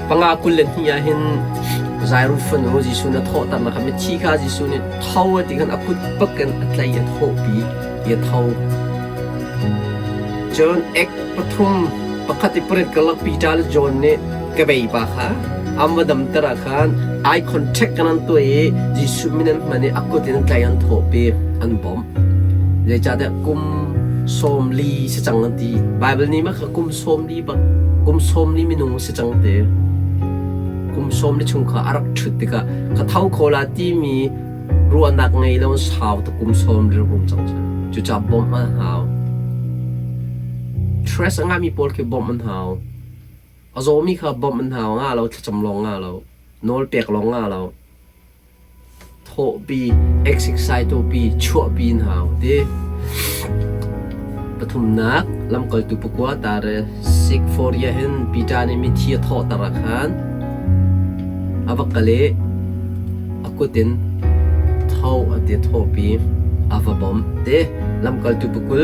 panga 22 ah hin Zairu fanu Jesuh na thawhter kha mithi kha Jesuh nih tho a ti khan a kut bak in a tlai a thawhpi i a tho. Cun ek pathum pakhat i pariat karlak Peter le John nih ka bei pa kha an va damter ah khan eye contact kan an tuah i Jesuh min an hman i a kut in an tlai an thawhpi an bawmh. Zeicahtiah kum 40 si cang an ti. Bible nih mah kha kum 40 bak kum 40 minung si cang te. Kum 40 chung kha a rak ṭhut tikah ka tho kho la timi ruahnak ngei lo sau ta kum 40 rum cang cu. Cucaah bawmh an hau. Stress a ngahmi pawl khi bawmh an hau. A zawmi kha bawmh an hau. Nga lo thlacam lawng nga lo. Nawl pek lawng nga lo. Thawhpi, exercise tuahpi, chuahpi in hau ti. Pathumnak, lamkaltu pakua tare Sikforia hin Peter nih mithi a thawhter ah khan a va kal i a kut in tho a ti thawhpi a va bawmh ti. Lamkaltu pakul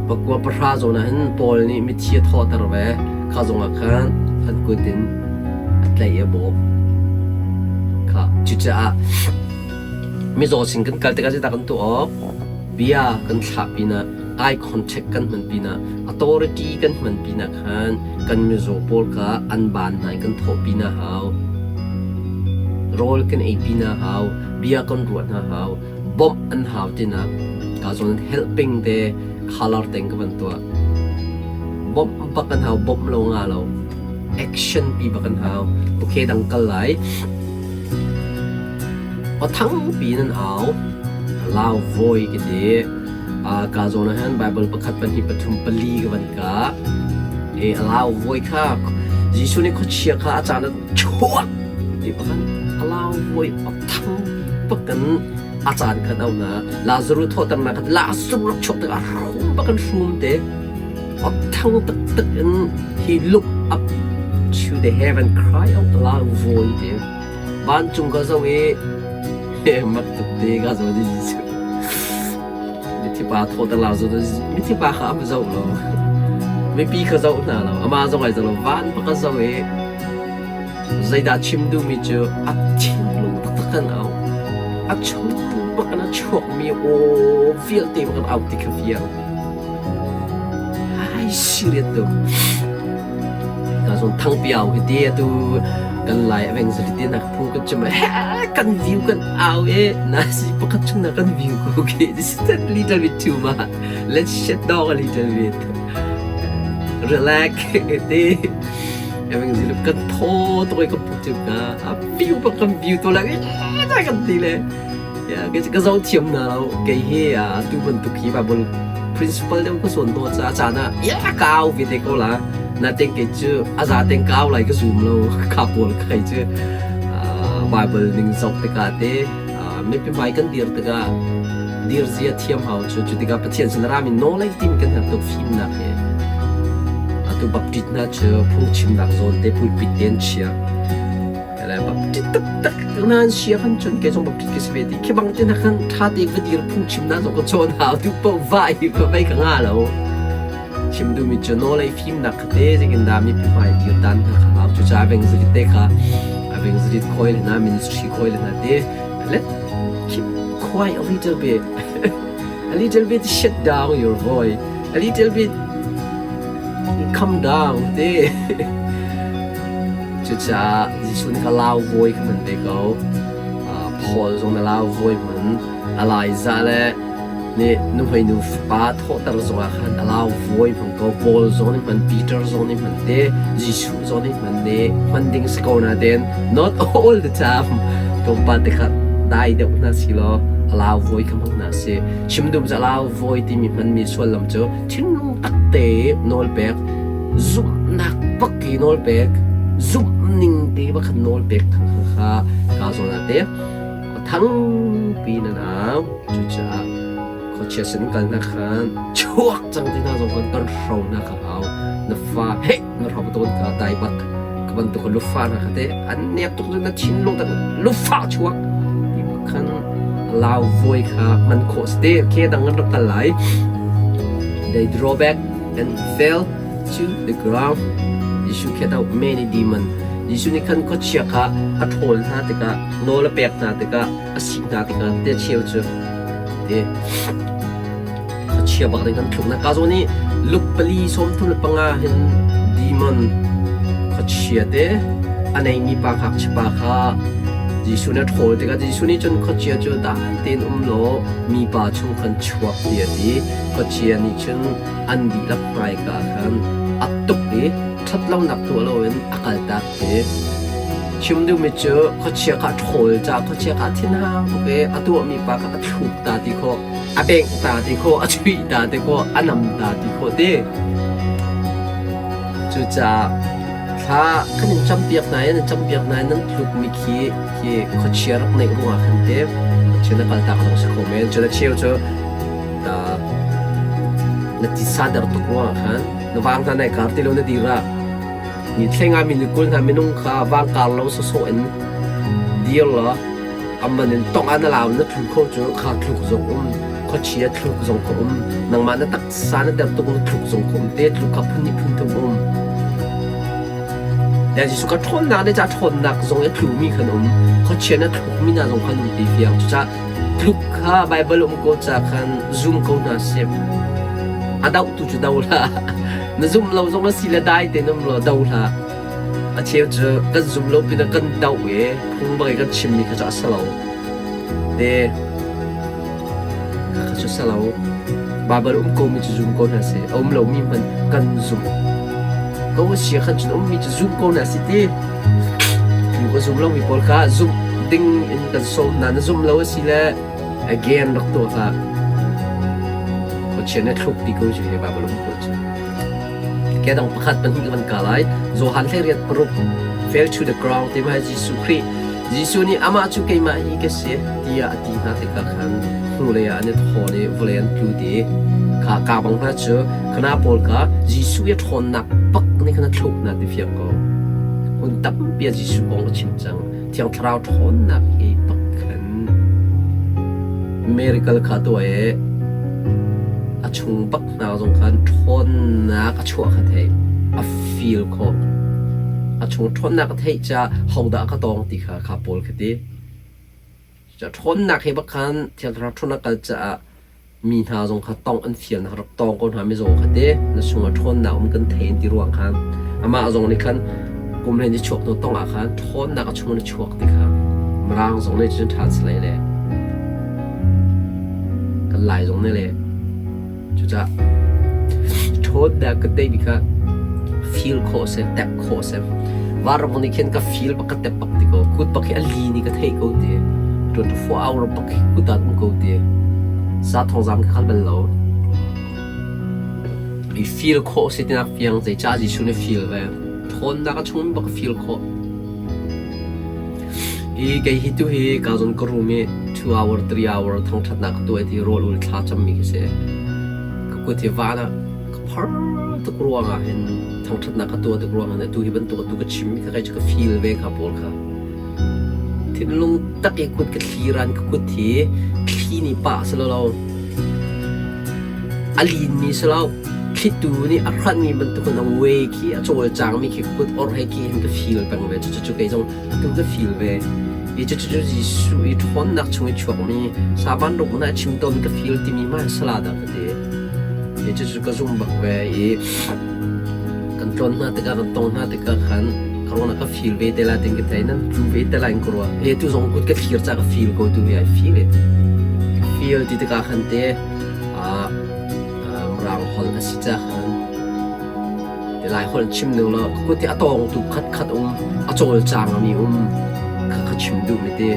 pakua pahra zawn ah hin Paul nih mithi a thawhter ve. Kha zongah khan an kut in a tlaih i a bawh. Kha cucaah mizaw sin kan kal tikah zeidah kan tuah awk? Bia kan thlah pinah eye contact kan hman pinah authority kan hman pinah khan kan mizaw pawl kha an baan hna in kan thawhpi hna hau. Rawl kan eipi hna hau. Bia kan ruah hna hau. Bawmh an hau tinak ka zawn helping te color teng ka van tuah. Bawmh bak an hau, bawmh lo nga lo. Action pi bak an hau. Okay dang kal lai. Aw thangpi in an au. Lau voi ka ti. Ka zawn ah hin Bible pakhat pahnih pathum pali ka van ka. E a lau voi kha Jesuh nih khuachia kha a caan ah chuak ti pakhan a lau voi a thang bakin a caan khan au na Lazarus thawhternak khan Lazarus rak chuak tikah hrum bakin hrum te a thang taktak in he look up to the heaven cry out loud voi te Vancung ka zoh i mak tuk te ka zoh di Jesuh. Mithi pa thawter lau zoh mithi pa kha a zoh lo. Mipi kha zoh hna lo. Amah zong ai zoh lo. Van pa ka zoh i zeidah chim duhmi cu a thinlung taktak kan au. A chung bak in a chuakmi aw vialte bak in au ti kha fiang. Ai serious tuk. Ka zawn thangpiau hi ti atu kan lai aveng zali ti nak phu kan chim he kan view kan au e na si pakhat chung na kan view ko okay this is a little bit too much let's shut down a little bit relax ti aveng zali kan tho to ka phu chim ka a view pa kan view to la kan ti le Ka zoh thiam hna lo. Kei hi atu bantuk hi Bible principle deuh ka cawn hnu caah caan ah ya ka au ve te ko la. Natein kei cu a za tein ka au lai ka zum lo. Kha pawl kai cu Bible ning zoh tikah te mipi hmai kan dir tikah dir zia thiam hau cu cu tikah Pathian sin rami nawl ei timi kan herh tuk fimnak hi. Atu baptist hna cu phungchimnak zawn te pulpit te an chia. Baptist taktak nan sia kan cun kei zong baptist ka si ve ti khi bang te na khan tha te va dir phungchim na zong ka chawn hau tu po vai va vai ka nga lo chim du mi chu no lei fim nak te zekin da mi pi hmai dir dan na kha hau chu cha veng zrit te kha aveng zrit khoi le na ministry khoi le na te let keep quiet a little bit a little bit shut down your voice a little bit calm down te Cucaah Jesuh nih ka lau vawi kha hman ve ko. Paul zong na lau vawi hman. Elijah le nih nuhmeinu fapa thawhter zongah khan a lau vawi hmang ko. Paul zong nih hman, Peter zong nih hman te, Jesuh zong nih hman ne, hman ding si ko nain not all the time. Tlawmpal te kha dai deuh hna si law a lau vawi kha hmang hna si. Chim dum cu a lau vawi timi hmanmi sullam cu thinlung tak te nawlpek zumhnak bak i nawlpek zumhning te bak khan nawlpek kha ka zawn ah te thangpi nan au cucaah khuachia sin kal na khan chuak cang ti hna zong kan kan hro na ka hau na fa he na hro tawn ka dai bak ka bantuk lufa na kha te an nek tuk na thinlung tak lufa chuak ti bak khan lau voi kha man khawh ste ke dang an rak kal lai they draw back and fell to the ground. Jesuh cast out many demon. Jesuh nih khan khuachia kha a ṭhawl hna tikah nawl a pek hna tikah a sik hna tikah te cheu cu te khuachia bak ding kan thluk na ka zawn i luk pali 35 hin demon khuachia te a neimi pa ngakchia pa kha Jesuh nih a ṭhawl tikah Jesuh nih cun khuachia cu dai tein um law mipa chung khan chuak ti a ti khuachia nih cun an dihlak hmaika khan a tuk i ṭhatlonak tuah loin a kaltak i chim duhmi cu khuachia kha a ṭhawl caah khuachia kha a thinhang tuk i a tuahmi pa kha a thluk ta ti khawh, a bengh ta ti khawh, a chuih ta ti khawh, a nam ta ti khawh ti. Cucaah thla kan in campiak hna i nan campiak hna i nan tlukmi khi khi khuachia rak neih ruangah khan te khuachia na kaltak zong si kho men. Cun a cheu cu Na titsa der tuk ruangah khan na vang hna nai kar ti lo na dir ah ni thleng ah mi 20 hna minung kha vang kar lo sawsawh in dir law amman in tong ah na lau na tlu kho cu kha tluk zong um. Khuachia thluk zong kha um. Nangmah na taksa na der tuk na thluk zong kha um te. Thluk kha phun nih phun thum um. Le Jesuh ka ṭhawnnak le ca ṭhawnnak zong i tlumi khan um. Khuachia na thlukmi hna zong khan um ti fiang. Cucaah tluk kha Baibal um ko ca khan zum ko hna sih. A dohtu cu do hlah. Na zum lo zong a si le dai tein um law do hlah. A cheu cu kan zum lo pinah kan doh i phung bang i kan chimmi kha cu a si lo. Te kha cu si lo. Baibal um komi cu zum ko hna sih. A um lomi hmanh kan zum. Ko a si khan cun ummi cu zum ko hna sih ti. Nu ka zum lomi pawl kha zumh ding in kan sawm hna. Na zum lo a si le again rak tuah hlah. Khuachia nih a thluk ti ko cu hi Baibal um ko cu. Kedang pakhat pahnih ka van ka lai. Johan hlei 6 fell to the ground ti ma Jesuh Khrih. Jesuh nih amah cu keimah hi ka si tiah a ti hna tikah khan hnulei ah an i thawn i vawlei an tlu ti. Kha ka bang hna cu khana pawl kha Jesuh i a ṭhawnnak bak nih khan a thluk hna ti fiang ko. Hun tampi ah Jesuh kong a chim cang. Thiang Thlarau ṭhawnnak hi bak khan miracle kha tuah i a chung bak hna zong khan ṭhawnnak a chuah kha theih, a feel khawh. A chung ṭhawnnak a theih caah hodah ka tawng ti kha kha pawl kha ti. Cucaah ṭhawnnak he bak khan Thiang Thlarau ṭhawnnak kal caah mi hna zong kha tawngh an fial na rak tawng ko hna mizaw kha te na chungah ṭhawnnak um kan thei ti ruang khan amah zong nih khan kum len i chuak hnu tong ah khan ṭhawnnak a chung in a chuak ti kha Mirang zong nih cun translate le kan Lai zong nih le Cucaah ṭhawnnak ka tei kha feel khawh a si, tep khawh a si. Vanram nih khin ka feel bak ka tep bak ti ko. Kut bak hi a li nih ka theih ko ti. 24 hour bak hi kut ah um ko ti. Sa thawngzam ka khal bal lo. I feel khawh a si tinak fiang zeicah Jesuh nih feel ve. Ṭhawnnak a chung bak feel khawh. I kei hi tu hi ka zawn ka rum i 2 hour 3 hour thangṭhatnak ka tuah ti rawl ul thla cammi ka si. Ka kut hi van ah ka phar tuk ruangah hin thangṭhatnak ka tuah tuk ruangah hin atu hi bantuk atu ka chimmi kha kei cu ka feel ve kha pawl kha. Thinlung tak i kut ka thli ran ka kut hi thli nih pah si lo a linmi si lo thlitu nih a hranmi bantukin a way khi a cawlcangmi khi kut or he khi hin ka feel peng ve. Cucu kei zong atu ka feel ve. I cucu Jesuh i ṭhawnnak chung i chuakmi saban ruk na chim tawn ka feel timi ma sala dah ka ti. I cucu ka zum bak ve i kan tlawn hna tikah kan tong hna tikah khan karona ka feel ve te la tin ka thei nan tlu ve te la in ka ruah. E tu zong kut ka thlir ca ka feel ko tu hi I feel it. Feel ti tikah khan te Mirang holh a si ca khan Lai holh chim ning law ka kut hi a tawng tu khat khat um a cawlcang mi um kha ka chim duh mi ti.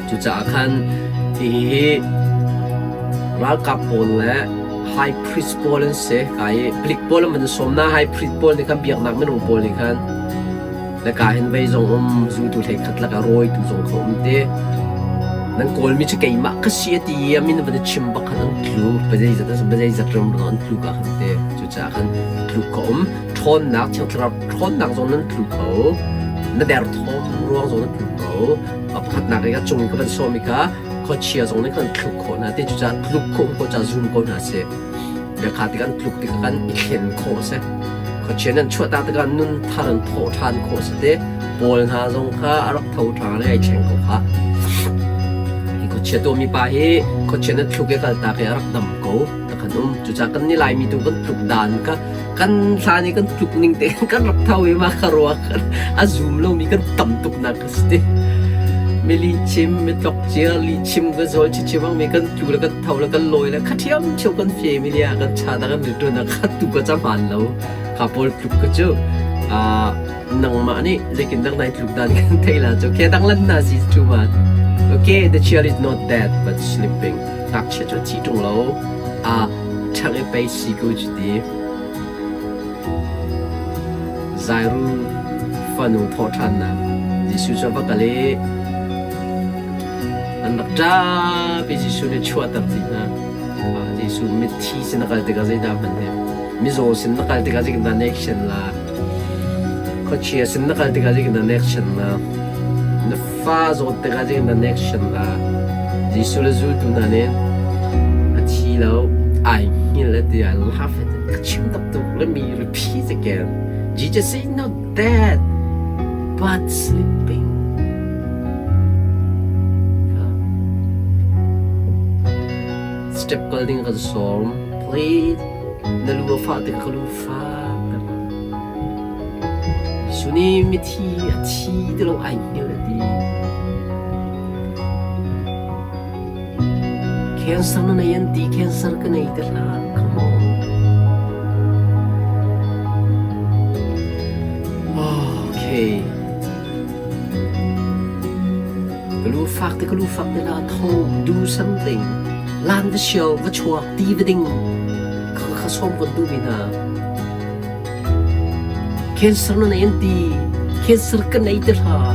Cucaah khan hihi ralkap pawl le high priest pawl an si ka i palik pawl an van sawm na high priest pawl nih khan biaknak minung pawl nih khan le ka hin vei zong um zultu hlei khat lakah rawitu zong kha um te nan kawlmi cu keimah ka si a ti i a min van i chim bak khan an tlu biazei zat biazei zat ram an tlu ka khan te cucaah khan tluk ka um ṭhawnnak thiang thlarau ṭhawnnak zong nan tlu kho na derthawm ruang zong nan tlu kho a pakhatnak i a cung ka van sawm i kha khuachia zong nih khan thluk khawh hna ti cucaah tluk khawh ko ca zum ko hna sih Biakha tik an tluk tikah kan i thlen khawh a si. Khuachia nan chuahtak tikah nun thar in thawh ṭhan khawh a si te. Paul hna zong kha a rak tho ṭhan i ai thleng ko kha. Hi khuachia tuahmi pa hi khuachia nan thluk i kaltak i a rak dam ko ta kan um. Cucaah kan nih Laimi tu kan tluk dan ka kan hlan i kan tluk ning te kan rak tho i mah kha ruak a zum lomi kan tam tuk nak a si te. Mi lihchim, mi tlok cia, lihchim ka zawl chichim ang mi kan tlu le kan tho le kan lawi le kha ṭhiam ṭhio kan fem i nia kan cha ta kan ṭun a kha tu ka cam han lo kha pawl tluk ka cu nangmah nih zeitin dang nai tluk dan kan thei la cu ke dang lan na si too much okay the child is not dead but sleeping ngakchia cu a thi ṭung lo a ṭhang i pei si ko cu ti Zairu fanu thawhṭhannak Jesuh cu a va kal i An rak ṭap i Jesuh nih chuahter ti hna. Jesuh mithi sin a kal tikah zeidah hman he? Mizaw sin na kal tikah zeitindah na action la? Khuachia sin na kal tikah zeitindah na action la? Na fa zawt tikah zeitindah na action la? Jesuh le zultu hna nih a thi lo, ai hngilh a ti. I love it. Ka chim taktuk. Let me repeat again. Jesus is not dead, but sleeping. Step kal ding kan sawm. Please, na lu a fah tik ka lu fak. Jesuh nih mithi a thi ti lo ai hngilh a ti. Cancer na nei an ti, cancer ka nei ti hlah. Come on. Okay. Ka lu fak te ka lu fak te la tho do something. Lan va siau va chuak ti va ding. Kha kha som kan du mi hna. Cancer na nei an ti. Cancer ka nei ti hlah.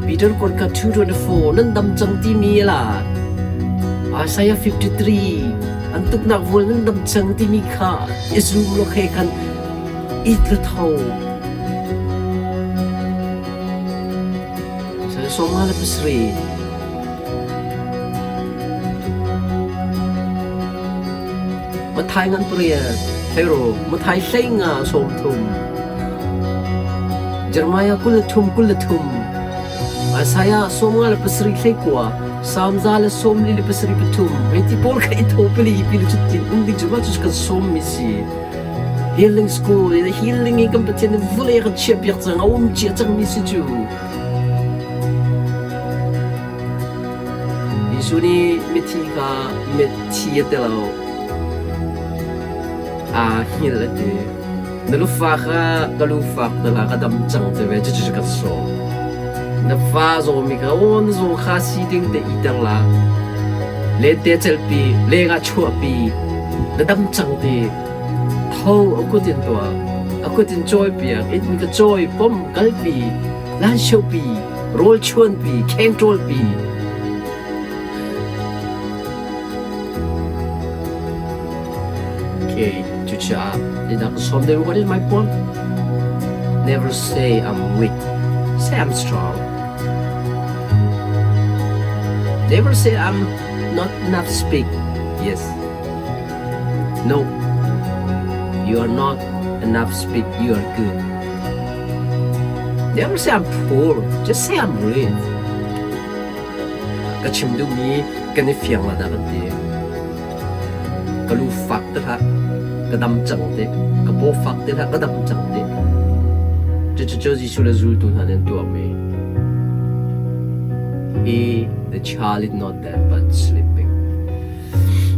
Peter kuatka 2:24 nan dam cang timi la. Isaiah 53 an tuknak vual nan dam cang timi kha i zum lo khe khan i tla tho. Sawma le pasarih. Mathai ngan pariat, Hero, Mathai 15 30, Jeremiah 23 23, Isaiah 57 hlei kua, Salm 147 pathum, hei ti pawl kha i tho pali pi le cutin um ding cu mah cu kan sawm mi si. Healing school healing i kan Pathian nih vawlei a kan chiahpiak cang, a um cia cang mi si cu. Jesuh nih mithi kha mithi a ti lo. Aa hngilh a ti. Na lufa kha ka lufak te la ka dam cang te ve cucu ka sawm. Na fa zawmi kha aw na zaw kha si ding te i ter la. Lente celpi, leng ah chuahpi, na dam cang ti. Tho a kut in tuah, a kut in cawi piak, inn ka cawi, pom kalpi, lan pi, rawl chuanpi, kheng ṭawlpi. Okay, cucaah zeidah ka sawm deuh? What is my point? Never say I'm weak. Say I'm strong. Never say I'm not enough speak. Yes. No. You are not enough speak. You are good. Never say I'm poor, just say I'm rich. Ka chim duhmi kan i fiang la dah kan ti. Ka lu fak te hlah, ka dam cang te, ka paw fak te hlah, ka dam cang te. Cucu Jesuh le zultu hna nih an tuahmi. He, the child is not dead but sleeping.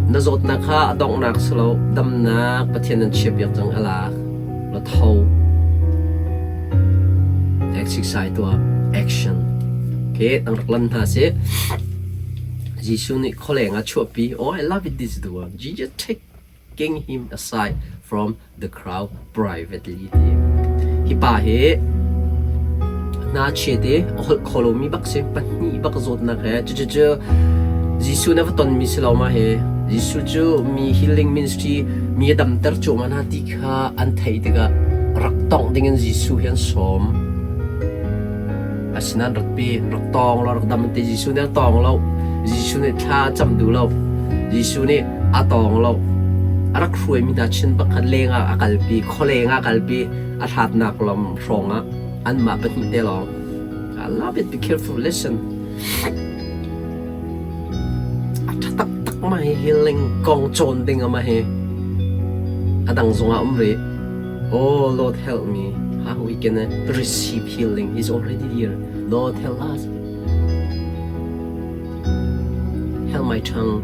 Na zawtnak kha a donghnak si lo, damnak Pathian nan chiahpiak cang a lak. La tho. Exercise tuah. Action. Okay, ang rak lan hna si. Jesuh nih khualeng ah chuahpi. Oh, I love it this the one. Jesus taking him aside from the crowd privately ti. Hi pa hi hna chiat i a holh kho lomi bak si pahnih bak zawtnak he cucu Jesuh na va tonmi si lo ma hi Jesuh cu mi healing ministry mi a damter cuahmah hna ti kha an theih tikah rak tongh dingin Jesuh hi an sawm asinain rak pi rak tawng lo rak dam an ti Jesuh nih a tawng lo Jesuh nih thla a cam duh lo Jesuh nih a tawng lo a rak hruaimi hna chin pakhat leng ah a kalpi khualeng ah a kalpi a hlatnak lam hrawng ah anmah pahnih te lawng I love it be careful listen a ṭha taktak ma hi healing kong cawn ding ama hi a dang zongah um rih oh Lord help me how we can receive healing he's already here Lord help us help my tongue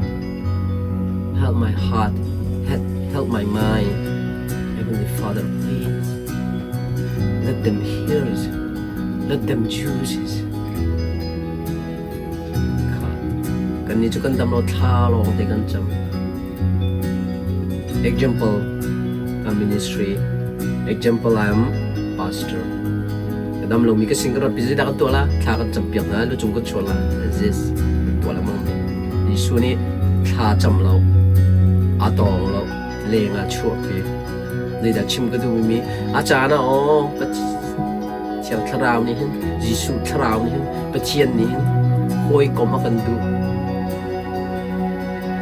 help my heart help my mind Heavenly Father please let them hear it let them choose it Kannih cu kan dam lo thla lawng te kan cam. Example, a ministry. Example, I am pastor. Ka dam lomi ka sin ka rat busy dah kan tuah la, thla kan cam piak na, lucung kan chuan la. This kan tuah lengmang mi. Jesuh nih thla cam lo, a tawng lo, leng ah chuah pi. Zeidah chim ka duhmi mi a caan ah aw Thiang Thlarau nih hin Jesuh Thlarau nih hin Pathian nih hin Hawikom a kan duh.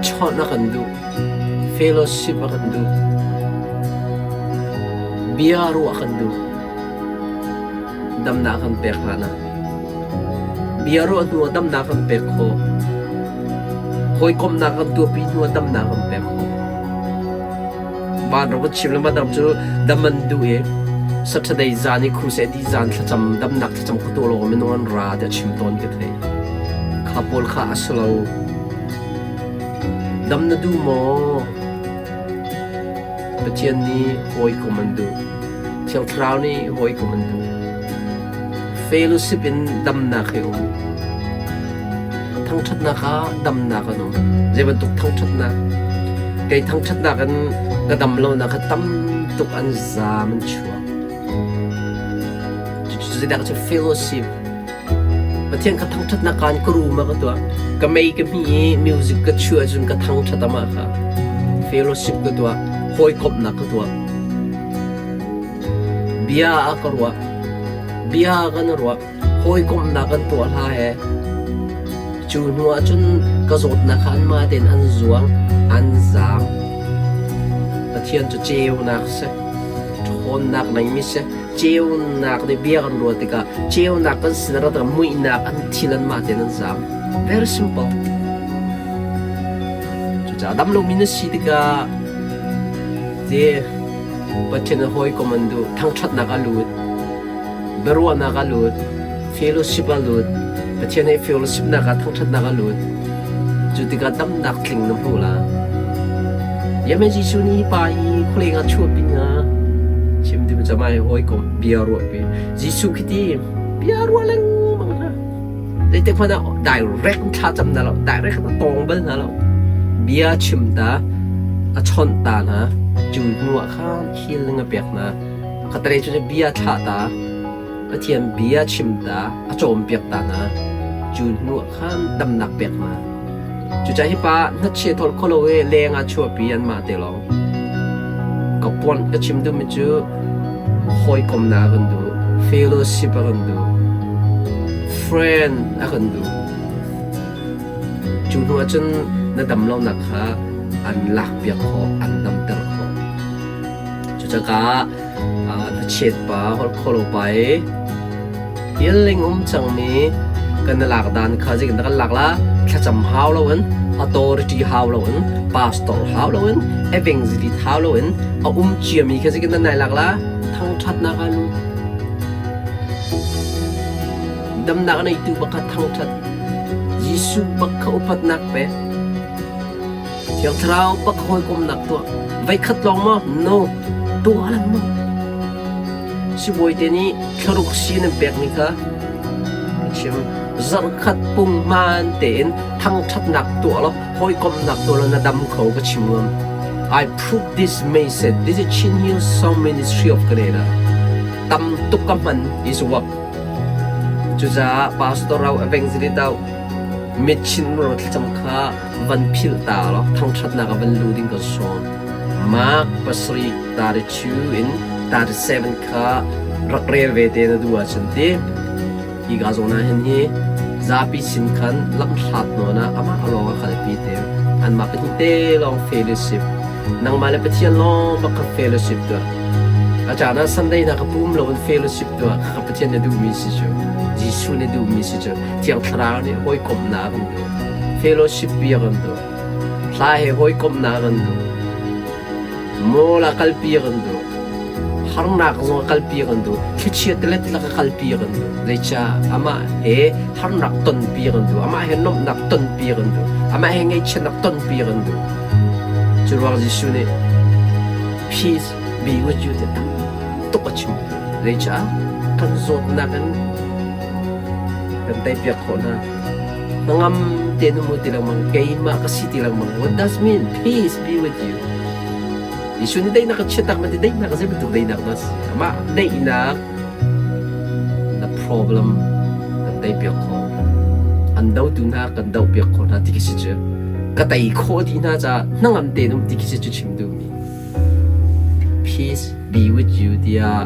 Chawnh a kan duh. Fellowship a kan duh. Bia ruah a kan duh. Damnak kan pek hlan ah. Bia ruah hnu ah damnak kan pek khawh. Hawikomhnak kan tuahpi hnu ah damnak kan pek khawh. Vanram kan chim le madam cu dam an duh i Saturday zan i crusade i zan thlacam damnak thlacam kha tuah lawng minung an ra tiah chim tawn ka thei. Kha pawl kha a si lo. Dam na duh maw? Pathian nih hawikom an duh. Thiang Thlarau nih hawikom an duh. Fellowship in damnak hi um. Thangṭhatnak ah damnak an um. Zei bantuk thangṭhatnak? Kei thangṭhatnak in ka dam lonak kha tam tuk an zaam an chuak. Cucu zeidah cu fellowship. Pathian ka thangṭhatnak kaan ka rum ah ka tuah. Ka mei ka hmi i music ka chuah cun ka thangṭhat amah kha. Fellowship ka tuah. Hawikomhnak ka tuah. Bia a ka ruah. Bia kan ruah. Hawikomhnak kan tuah hla he. Cu hnu ah cun ka zawtnak kha anmah tein an zuang, an zaam. Pathian cu ceunak a si. Ṭhawnnak neimi si. Ceunak nih bia kan ruah tikah ceunak kan sin a rat tikah muihnak an thil anmah tein an zaam. Very simple. Cucaah dam lomi na si tikah ti Pathian a hawikom an duh. Thangṭhatnak a lut. Biaruahnak a lut. Fellowship a lut. Pathian he fellowshipnak ah thangṭhatnak a lut. Cu tikah damnak tling na hmu la. Yemen Jesuh nih hi pa hi khualeng ah chuahpi nga. Chim dim camai hawikom bia ruahpi. Jesuh khi ti bia ruah lengmang hna. Zeitik hmanh ah direct in thlacam hna lo, direct in a tawng bal hna lo. Bia chim ta, a chawnh ta hna, cu hnu ah khan healing a pek hna. Khatalei cu bia thlah ta, Pathian bia chim ta, a cawnpiak ta hna. Cu hnu ah khan damnak pek hna. Cucaah hi pa hnachia thawl kho lo i leng ah chuahpi anmah te lawng. Ka puanh ka chim duhmi cu hawikomnak a kan duh, fellowship a kan duh, friend a kan duh. Cu hnu ahcun na dam lonak kha an lakpiak khawh, an damter khawh. Cucaah hnachet pa, holh kho lo pa i healing um cangmi kan i lak dan kha zeitin dah kan lak la? Thlacam hau loin, authority hau loin, pastor hau loin, evangelist hau loin a um ciami kha zeitin dah nai lak la? Thangṭhatnak ah lut. Damnak a neitu bak kha thangṭhat. Jesuh bak kha upatnak pek. Thiang Thlarau bak hawikomnak tuah. Voikhat lawng maw? No. Tuah lengmang. Sibawi te nih thlaruk si nan pekmi kha ka chim. Zarhkhat punghman tein thangṭhatnak tuah law hawikomhnak tuah law na dam kho ka chim ngam. I prove this message. This is Chin Hill Song Ministry of Canada. Tam tuk ka hman is work. Cucaah Pastor Rau Evangelist Dau mitchin ro thlacam kha van philh ta law thangṭhatnak ah van lu ding kan sawm. Mark pasarih 32 in 37 kha rak rel ve te na duh ahcun ti hi ka zawn ah hin hi zapi sin khan lamhlat nawn ah amah lawng a kalpi te anmah pahnih te lawng fellowship nangmah le Pathian lawng bak kha fellowship tuah a caan ah Sunday na ka pum lo in fellowship tuah kha Pathian na duhmi si cu Jesuh na duhmi si cu Thiang Thlarau nih hawikomhnak an duh fellowship bia kan duh hla he hawikomhnak kan duh mawl ah kalpi kan duh harnak zong a kalpi kan duh thlichia tilet lak a kalpi kan duh zeicah amah he harnak tonpi kan duh amah he nuamhnak tonpi kan duh amah he ngaihchiatnak tonpi kan duh cu ruang Jesuh nih peace be with you ti tam tuk a chim zeicah kan zawtnak in kan teipiak khawh hna Hnangam tein um u ti lengmang, keimah ka si ti lengmang. What does mean? Peace be with you. Jesuh nih daihnak ka chiatnak ma ti daihnak zei bantuk daihnak dah si? Amah daihnak the problem kan teipiak khawh. An dotu hna kan dohpiak khawh hna ti khi si cu. Ka tei khawh dih hna caah hnangam tein um ti khi si cu chim duhmi. Peace be with you tiah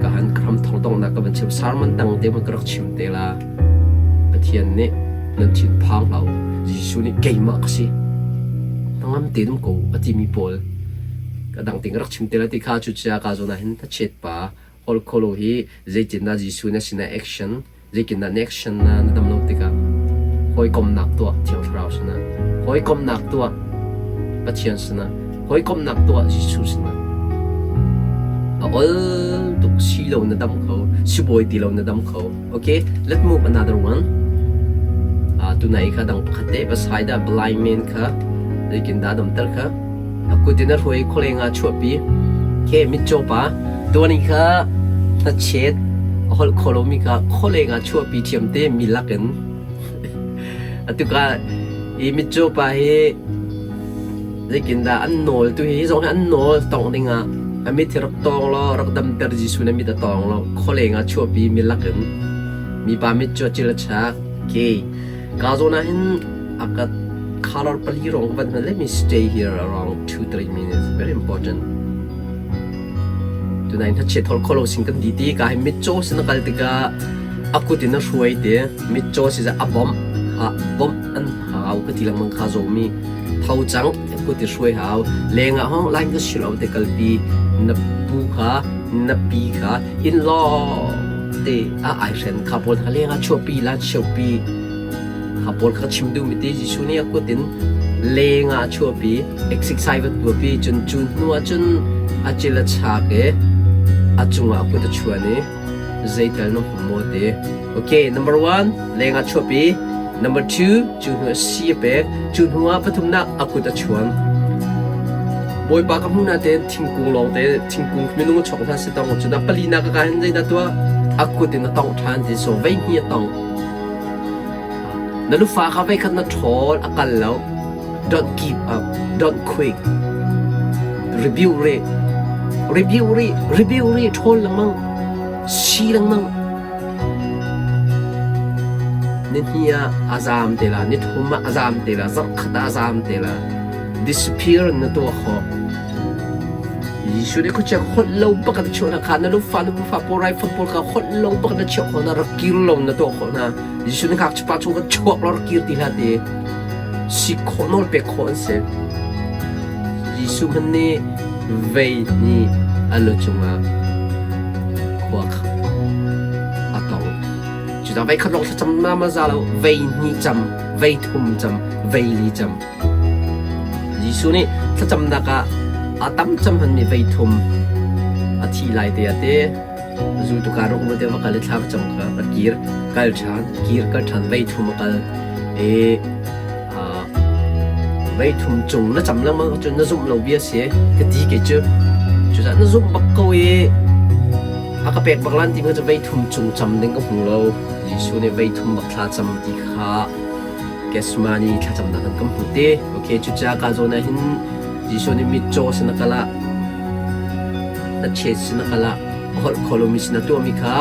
ka han ka hram thong donghnak ka van chim. Sermon dang te ka rak chim te la. Pathian nih. Nan thin phang hlah u. Jesuh nih keimah ka si. Hnangam tein um ko a timi pawl ka dang ting rak chim te la ti kha cucaah ka zawn ah hin hnachet pa holh kholo hi zeitindah Jesuh na sinah action zeitindah na action na na dam lo tikah hawikomnak tuah Thiang Thlarau sinah hawikomnak tuah Pathian sinah hawikomnak tuah Jesuh sinah a ol tuk si lo na dam kho sibawi ti lo na dam kho. Okay, let's move another one. Tunai kha dang pakhat te Bethsaida blind man kha zeikin dah damter kha a kut in a hruai khualeng ah chuahpi. Okay, mitcaw pa tuani kha hnachet a holh kho lomi kha khualeng ah chuahpi thiam te mi lakin atuka i mitcaw pa hi Zeitindah an nawl tu hi zong hi an nawl tongh dingah a mit hi rak tawng law rak damter Jesuh na mit a tawng lo khualeng ah chuahpi mi lakin mipa mit cu a cil a chak. Okay. Ka zawn ah hin a ka color pali rong van hman. Let me stay here around 2-3 minutes. Very important. Tunai hnachet hol kholo sing kan di ti ka hi mitcaw sin a kal tikah a kut in a hruai te mitcaw si a bawmh ha bawmh an hau ka ti lengmang kha zawmi tho cang kut i hruai hau leng ah hong line ka silo te kalpi na pu kha na pi kha in law te a ai hren kha pawl kha leng ah chuahpi la cheupi kha pawl kha chim duh mi te Jesuh nih a kut in leng ah chuahpi exercise va tuahpi cun cu hnu ah cun a cil a chak i a cungah a kut a chuan i zeital na hmu maw ti. Okay, number one, leng ah chuahpi. Number two, cu hnu ah si a pek. Cu hnu ah pathumnak a kut a chuan. Bawipa ka hmu na tein thingkung lawng te thingkung minung a chok hna si tong cun a palinak ka hin zeidah tuah a kut in a tongh ṭhan ti so vei hnih a tong. Na lufa kha vei khat na ṭhawl a kal lo. Don't give up. Don't quit. Review re. Review re. Review re ṭhawl lengmang. Si lengmang. Ni hnih ah a zaam te la, ni thum ah a zaam te la, zarhkhat ah a zaam te la. Disappear na tuah khawh. Jesuh nih khuachia holh lo bak na chuah na kha na lufa na fa pawl rai fa pawl kha holh lo bak na chiah khawh na rak kir lo na tuah khawh hna. Jesuh nih ngakchia pa chung kha chuak law rak kir ti hlah ti. Si khawh nawl pek khawh an si. Jesuh hmanh nih vei nih a lu cungah khua a tong. Cucaah vei khat lawng thlacam ma ma za lo, vei hnih cam, vei thum cam, vei li cam. Jesuh nih thlacamnak ah a tam cam hmanmi vei thum a thi lai te a ti. Zultu kaa ruk te va kal i thla va cam kha va kir kal ṭhan, kir kal ṭhan vei thum a kal i vei thum cung na cam lengmang ahcun na zumh lo bia si ka ti kei cu. Cucaah na zumh bak ko i a ka pek bak lan ti cu vei thum cung cam ding ka hmu lo. Jesuh nih vei thum bak thla cam ti kha Gethsemane thlacamnak kan kan hmuh te. Okay, cucaah ka zawn ah hin Jesuh nih mitcaw sin a kal ah hnachet sin a kal ah a holh kho lomi sin a tuahmi kha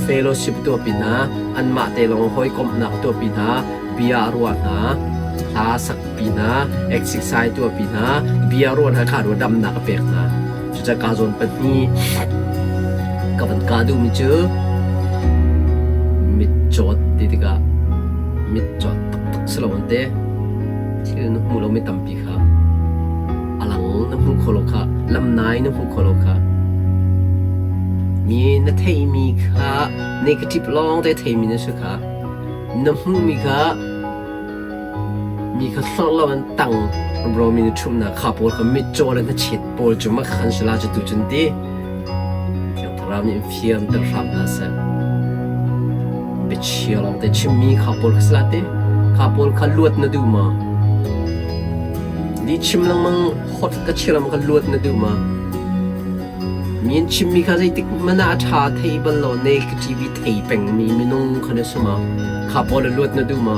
fellowship tuahpi hna, anmah te lawng hawikomhnak tuahpi hna, bia a ruah hna, hla sakpi hna, exercise tuahpi hna, bia ruah hna kha ruah damnak a pek hna. Cucaah ka zawn pahnih ka van kah duhmi cu mitcawt ti tikah mitcawt taktak si lo an ti. Thil na hmuh lomi tampi kha a lang na hmuh kho lo kha lamnai na hmuh kho lo kha mi na theihmi kha negative lawng te theimi na si kha na hmuhmi kha Mi kha hlorh lo an tang rumro mi na ṭhumhnak kha pawl kha mitcaw le hnachet pawl cu mah khan si la cu tu cun ti. Thiang Thlarau nih in fianter hram hna seh. Biachia lawngte chimmi kha pawl kha si la ti. Kha pawl kha luat na duh ma? Lih chim lengmang hot ka chia lengmang kha luat na duh ma? Mi an chimmi kha zeitik hmanh ah a ṭha thei bal lo negative i thei pengmi minung kha na si ma? Kha pawl a luat na duh ma?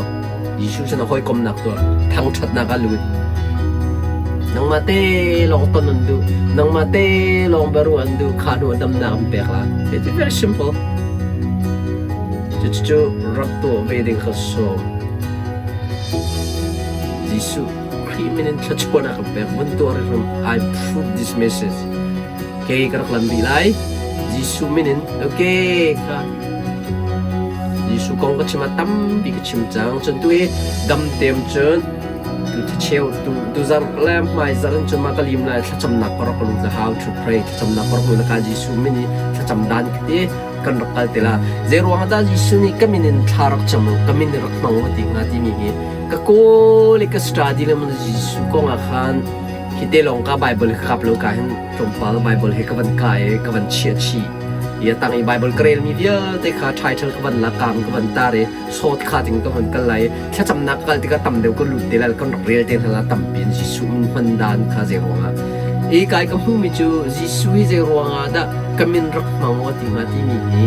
Jesuh sin a hawikomnak tuah thangṭhatnak ah lut. Nangmah te lawng ton an duh. Nangmah te lawng biaruah an duh. Kha hnu ah damnak an pek la. It's very simple. Cucu rak tuah ve ding kha sawm. Jesuh Khrih min in thluachuahnak kan pek. Vun tuah rih hram. I prove this message. Kei ka rak lam rih lai. Jesuh min in. Okay. Kha. Jesuh kong ka chim ah tampi ka chim cang. Cun tu hi dam tem cun tu thacheu tu tu zarh le hmai zarh in cun ma ka lim lai thlacamnak ka rak lut how to pray thlacamnak ka rak lut ka Jesuh min i thlacam dan ka ti kan rak kal te la. Zei ruang dah Jesuh nih ka min in thla rak cam u, ka min in rak hmang u ti hnga timi hi ka kawl i ka study le mun Jesuh kong ah khan hi te lawng ka Bible hi kap lo ka hin tlawmpal Bible he ka van kai i ka van chiah chih. I a tang i Bible ka relmi vialte kha title ka van lakam ka van tar i sawt kha ting ka van kal lai i thlacamnak ka kal tikah tam deuh ka lut te lai kan rak rel te hna la tampi in Jesuh min hman dan kha zei ruangah i kai ka hmuhmi cu Jesuh hi zei ruangah dah ka min rak hmang u ti hnga timi hi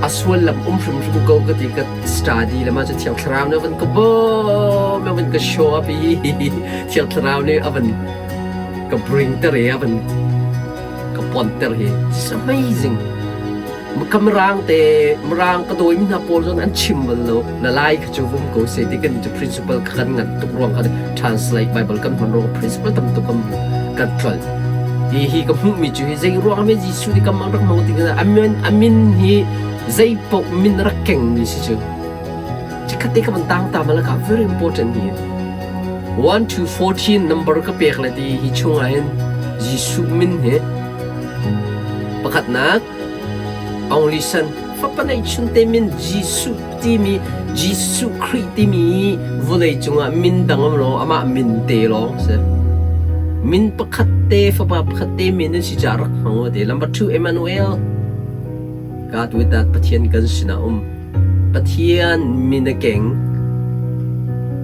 a suallam um hrimhrim ko ka ti ka study le mah cu Thiang Thlarau nih a van ka bawm a van ka show up i Thiang Thlarau nih a van ka bring ter i a van ka ponter hi. It's amazing. Ka mirang te mirang ka dawi mi hna pawl zong an chim bal lo. Na lai kha cu vum ko se ti kan cu principle kha kan ngan tuk ruang kha translate Bible kan hman ruang principle tam tuk kan kan tlol. Hi hi ka hmuh mi cu hi zei ruang ah Jesuh nih kan mang rak mang ti amin amin hi zei paoh min rak keng mi si cu. Chikkhat te ka van tang ta malaka very important hi. 1 to 14 number ka pek le ti hi chung ah hin Jesuh min hi pakhatnak only son fapa neih chunte min Jesuh timi Jesuh Khrih timi vawlei cungah min dang um lo amah min te lawng si. Min pakhat te fapa pakhat te min an si caah rak hmang u ti. Number 2 Emmanuel God with that Pathian kan sinah um. Pathian min a keng.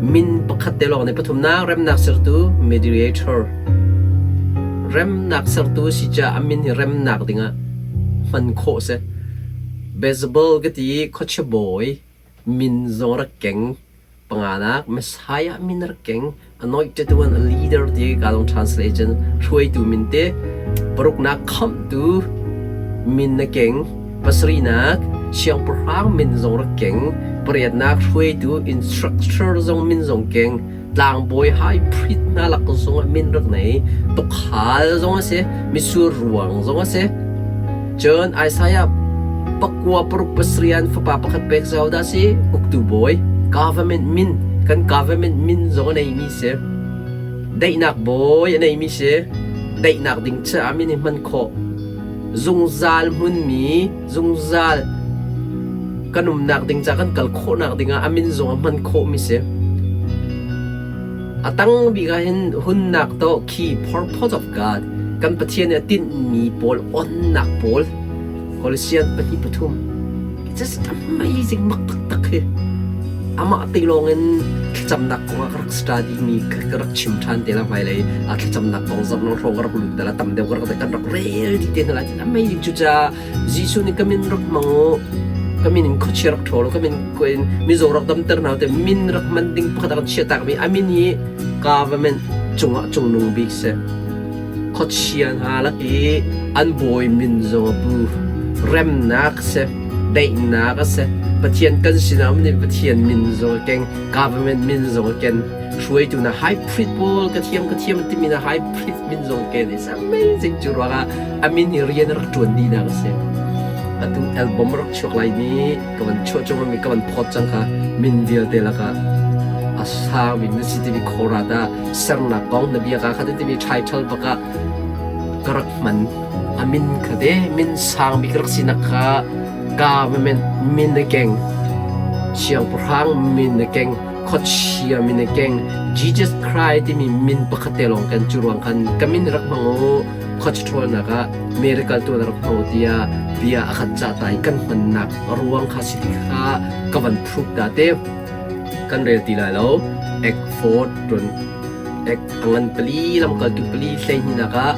Min pakhat te lawng nih pathumnak remnak sertu mediator. Remnak sertu si caah a min hi remnak dingah hman khawh si. Beelzebul ka ti i khuachia bawi min zong rak keng. Panganak Messiah min rak keng. Anointed one, a leader ti ka dong translation hruaitu min te. Paruknak khamhtu min na keng. Pasarihnak siangpahrang min zong rak keng. Pariatnak hruaitu instructor zong min zong keng. Tlangbawi high priest hna lak zong ah min rak nei. Tukhal zong a si, mitsur ruang zong a si. Cun Isaiah pakua paruk pasarih an fapa pakhat pek zau dah si uktu bawi government min kan government min zong a neimi si. Daihnak bawi a neimi si. Daihnak ding caah min i hman khawh. Zungzal hmunmi zungzal kan umnak ding ca kan kal khawhnak dingah a min zong a hman khawhmi si. A tang bik ah hin hunnak to key purpose of God kan Pathian nih a tinhmi pawl onnak pawl Colossians 2:3 It's just amazing mak taktak hi. Amah te lawng in thlacamnak kong ah ka rak study mi ka rak chim ṭhan te la hmailei a thlacamnak kong zarh lo hrawng ka rak lut te la tam deuh ka rak kan rak rel dih te hna lai. Amazing cucaah Jesuh nih ka min rak hmang u, ka min in khuachia rak ṭhawl u, ka min in mizaw rak damter hna u tiah min rak hman ding pakhat a kan chiahtakmi a min hi government cungah cungnung bik si. Khuachia hna lak i an bawi min zong a pu. Remnak a si, daihnak a si. Pathian kan sinah um nih Pathian min zong a keng, government min zong a ken. Hruaitu na high priest pawl ka thiam ka thiam timi na high priest min zong ken. It's amazing cu ruangah a min hi rian a rak ṭuan dihnak a si. Atu album a rak chuak lai mi ka van chuah cungah mi ka van phawt cang kha min vialte lakah a sangmi na si timi khorat ah sernak kong na bia ka kha timi title bak ah ka rak hman. A min kha te min sang bik rak sinak kha government min a keng siangpahrang min a keng khuachia min a keng Jesus Christ timi min pakhat te lawng kan cu ruang khan ka min rak hmang u khuachi ṭhawlnak ah miracle tuah na rak hmang tiah bia a kan cah ta i kan hmannak ruang kha si ti kha ka van proof ta te kan rel ti lai lo Act 4 tun Act a ngan pali lamkaltu pali hleihnih ah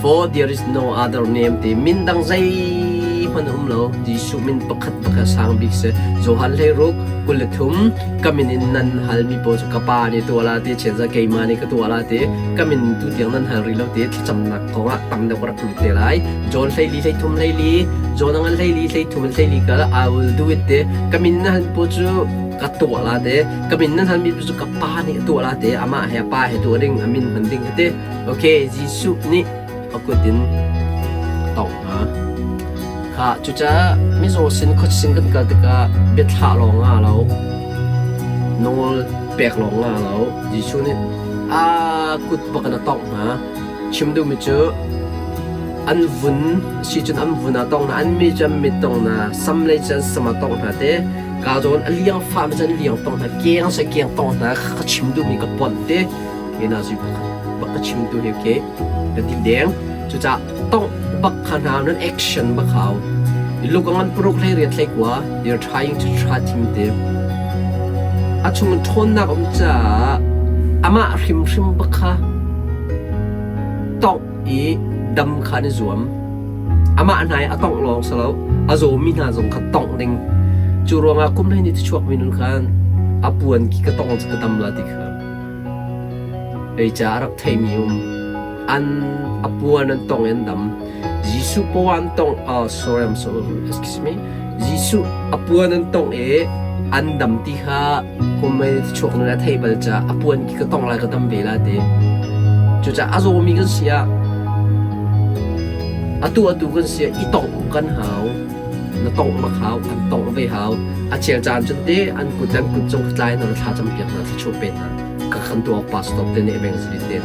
for there is no other name ti min dang zeihmanh a um lo Jesuh min pakhat pakhat sang bik si Johan 16 23 ka min in nan halmi pawl cu ka pa nih tuah la ti chianza keimah nih ka tuah la ti ka min tu tiang nan hal rih lo ti thlacamnak kong ah tam deuh ka rak lut te lai John 12 33 12 John a ngan 12 33 12 kal I will do it te ka min na hal pawl cu ka tuah la te ka min nan halmi cu ka pa nih a tuah la te amah he a pa he tuah ding a min hman ding te okay Jesuh nih a kut in a tawngh hna. Kha cucaah mizaw sin khuasin kan kal tikah biathlah lawng nga lo, nawl pek lawng nga lo. Jesuh nih a kut bak in a tongh hna. Chim duhmi cu an vun si cun an vun ah tong hna, an mi cu an mit tong hna, sam lei cu an sam ah tong hna te. Ka zawn a liang fah mi cu an liang tong hna, keng se keng tong hna. Ka chim duhmi ka ponh te. Ke na zui pakhat bak ka chim tu hi ke ka ti deng. Cucaah tongh bak kha hna nan action bak hau. Luk a ngan paruk hlei riat hlei kua you're trying to try him te. A chung in ṭhawnnak um caah amah hrimhrim bak kha tongh i dam kha an i zuam. Amah hna i a tongh lawng si lo, a zawmi hna zong kha tongh ding. Cu ruangah kum hlei ni ti chuakmi nun khan a puan ki ka tong cu ka dam la ti kha. Zeicah a rak theimi um? An a puan an tong i an dam. Jesuh paw an tong, oh, sorry, I'm sorry, excuse me. Jesuh a puan an tong i an dam ti kha kum mei chuak nun a theih bal caah a puan ki ka tong lai ka dam ve la ti. Cucaah a zawmi kan si ah atu atu kan si ah i tongh kan hau. Na tongh bak hau, an tongh ve hau. A chel caan cun te an kut an kut cung tlai na thla cam piak hna, thluachuah pe hna. Ka kan tuak pastor te nih evangelist te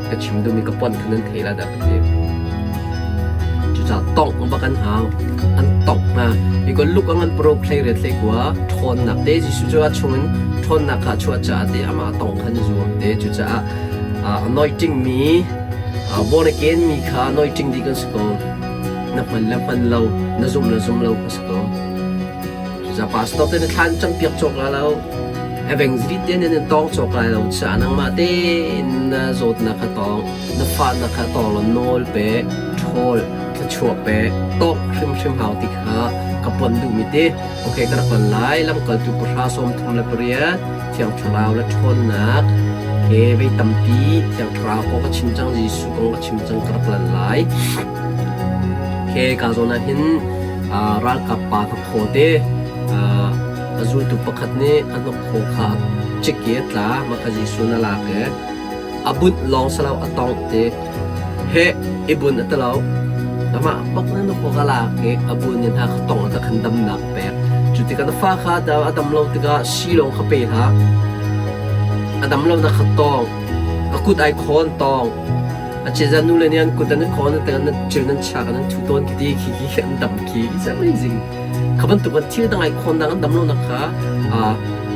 ka chim duhmi ka pon kha nan thei la dah ka ti. Cucaah tongh bak an hau. An tongh hna. Hi ko luk ang an pro play ret hlei kua ṭhawnnak te Jesuh cu a chungin ṭhawnnak kha a chuah caah te amah tongh khan zuam te cucaah anointing mi born again mi kha anointing dih kan si ko. Na hman le hman lo, na zum le zum lo ka si ko. Cucaah pastor te na thlan campiak cawk la lo. Evangelist te nan in tawng cawk lai lo caah nangmah tein na zawtnak kha tawng, na fahnak kha tawng law nawl pe, ṭhawl, thluachuah pe, tawk hrimhrim hau ti kha ka pon duhmi te. Okay, ka rak pon lai. Lamkaltu pahra 38, Thiang Thlarau le ṭhawnnak he vei tampi Thiang Thlarau kong ka chim cang, Jesuh kong ka chim cang ka rak lan lai. He ka zawn ah hin ralkap pa hnakhaw te a zultu pakhat nih a hnakhaw kha cik i a tla, mah kha Jesuh na lak i a bunh lawng si lo a tongh ti he i bun a ti lo. Amah bak na hnakhaw ka lak i a bun in hna kha tongh a khan damnak pek. Cu tikah na fa kha a dam lo tikah sii lawng kha pe hlah. A dam lo na kha tawng. A kut ai khawn tawng. A ceza nu le nih an kut an i khawn an cil nan chak an thu tawn khi ti khi khi an dam khi. It's amazing. Kha bantuk an thil dang ai khawn dang an dam lo nak kha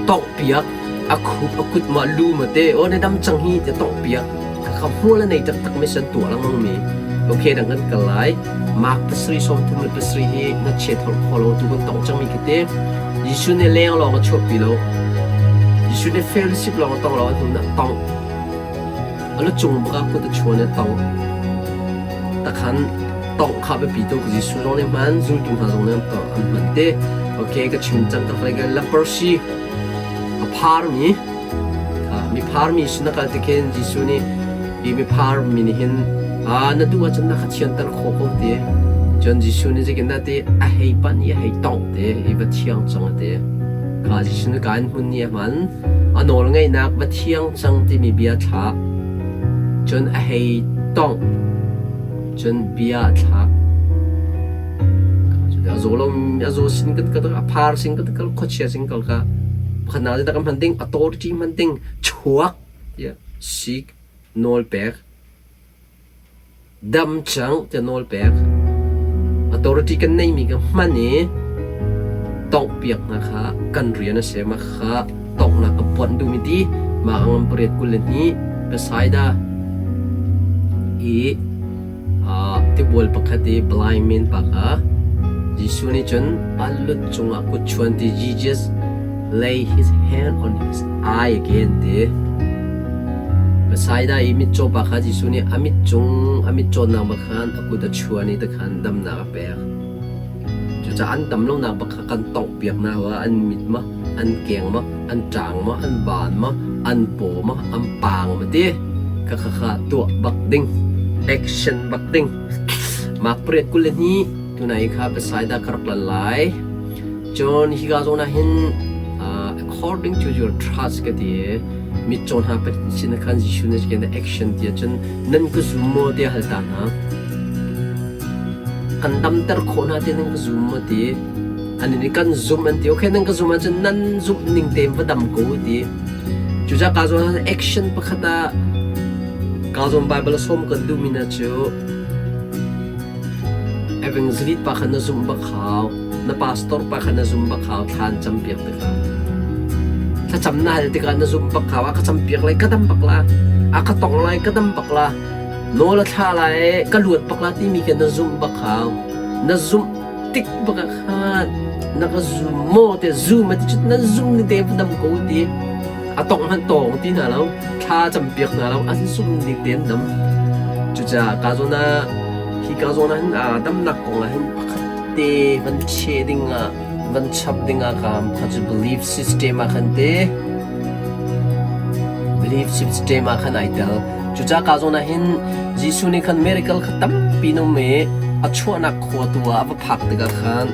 tongh piak a khup a kut ma lu ma te o ne dam cang hi te tongh piak kha kha hmual a nei taktak mi san tuah lengmang mi okay dang kan kal lai Mark 7:37 hi na chet holh kho lo tu kan tong cang mi khi te Jesuh nih leng lawng a chuahpi lo Jesuh nih fellowship lawng a tong lo a hnu na tong A lu cung bak ah kut a chuan i a tongh. Takhan tongh kha biapi tuk. Jesuh zong nih hman, zultu hna zong nih an tongh, an hman te. Okay, ka chim cang ka hlei leprosy a pharmi mi pharmi sin a kal tikhin Jesuh nih hi mi pharmi nih hin na duh ahcun na ka thianter khawh ko ti. Cun Jesuh nih zeitin dah ti a hei panh i a hei tongh te hi va thiang cang a ti. Kha Jesuh nih ka in hmun ni a hman. A nawlngeihnak va thiang cang timi bia thlah, cun a hei tongh, cun bia a thlah. A zaw lo a zaw sin ka ka a phar sin ka ka khuachia sin kal ka pakhatnak cu ka hman ding authority hman ding chuak tiah sik nawl pek Dam cang tiah nawl pek. Authority kan neimi ka hman i tonghpiak hna kha kan rian a si. Mah kha tonghnak ka puanh duhmi ti mah angam 82 Bethsaida i tibual pakhat i blind man pa kha Jesuh nih cun a lut cungah kut chuan ti Jesus lay his hand on his eye again ti. Bethsaida i mitcaw pa kha Jesuh nih a mit cung a mitcawnak bak khan a kut a chuan i tikhan damnak a pek. Cucaah an dam lonak bak kha kan tonghpiak hna ah an mit maw, an keng maw, an ṭang maw, an baan maw, an paw maw, an paang maw ti kha kha kha tuah bak ding. Action bak ding. Mark 22 tunai kha Bethsaida ka rak lan lai. Cun hika zawn ah hin according to your trust ka ti i mitcaw hna pathin sin ah khan Jesuh nih kan action ti ahcun nan ka zum maw tiah hal ta hna. Kan damter khawh hna ti nan ka zum maw ti. An nih kan zumh an ti. Okay nan ka zumh ahcun nan zumh ning tein va dam ko ti. Cucaah ka zawn action pakhat ah ka zawn Bible a sawm kan duhmi hna cu Evangelist pa kha na zumh bak hau. Na pastor pa kha na zumh bak hau. Thla an campiak tikah. Thlacam na hal tikah na zumh bak hau. A ka campiak lai ka dam bak la. A ka tong lai ka dam bak la. Nawl a thla lai ka luat bak la timi kha na zumh bak hau. Na zumh tik bak ah khan na ka zum maw te zum a ti cu na zum ni te dam ko ti. A tongh hmanh tawng ti hna lo. Thla campiak hna lo. An zum ni te an dam. Cucaah ka zawn ah hi ka zawn ah hin damnak kong ah hin pakhat te van che ding ah van chap ding ah kaam kha cu belief system ah khan te belief system ah khan ai tel. Cucaah ka zawn ah hin Jesuh nih khan miracle kha tampi na um i a chuahnak khua tu ah a va phak tikah khan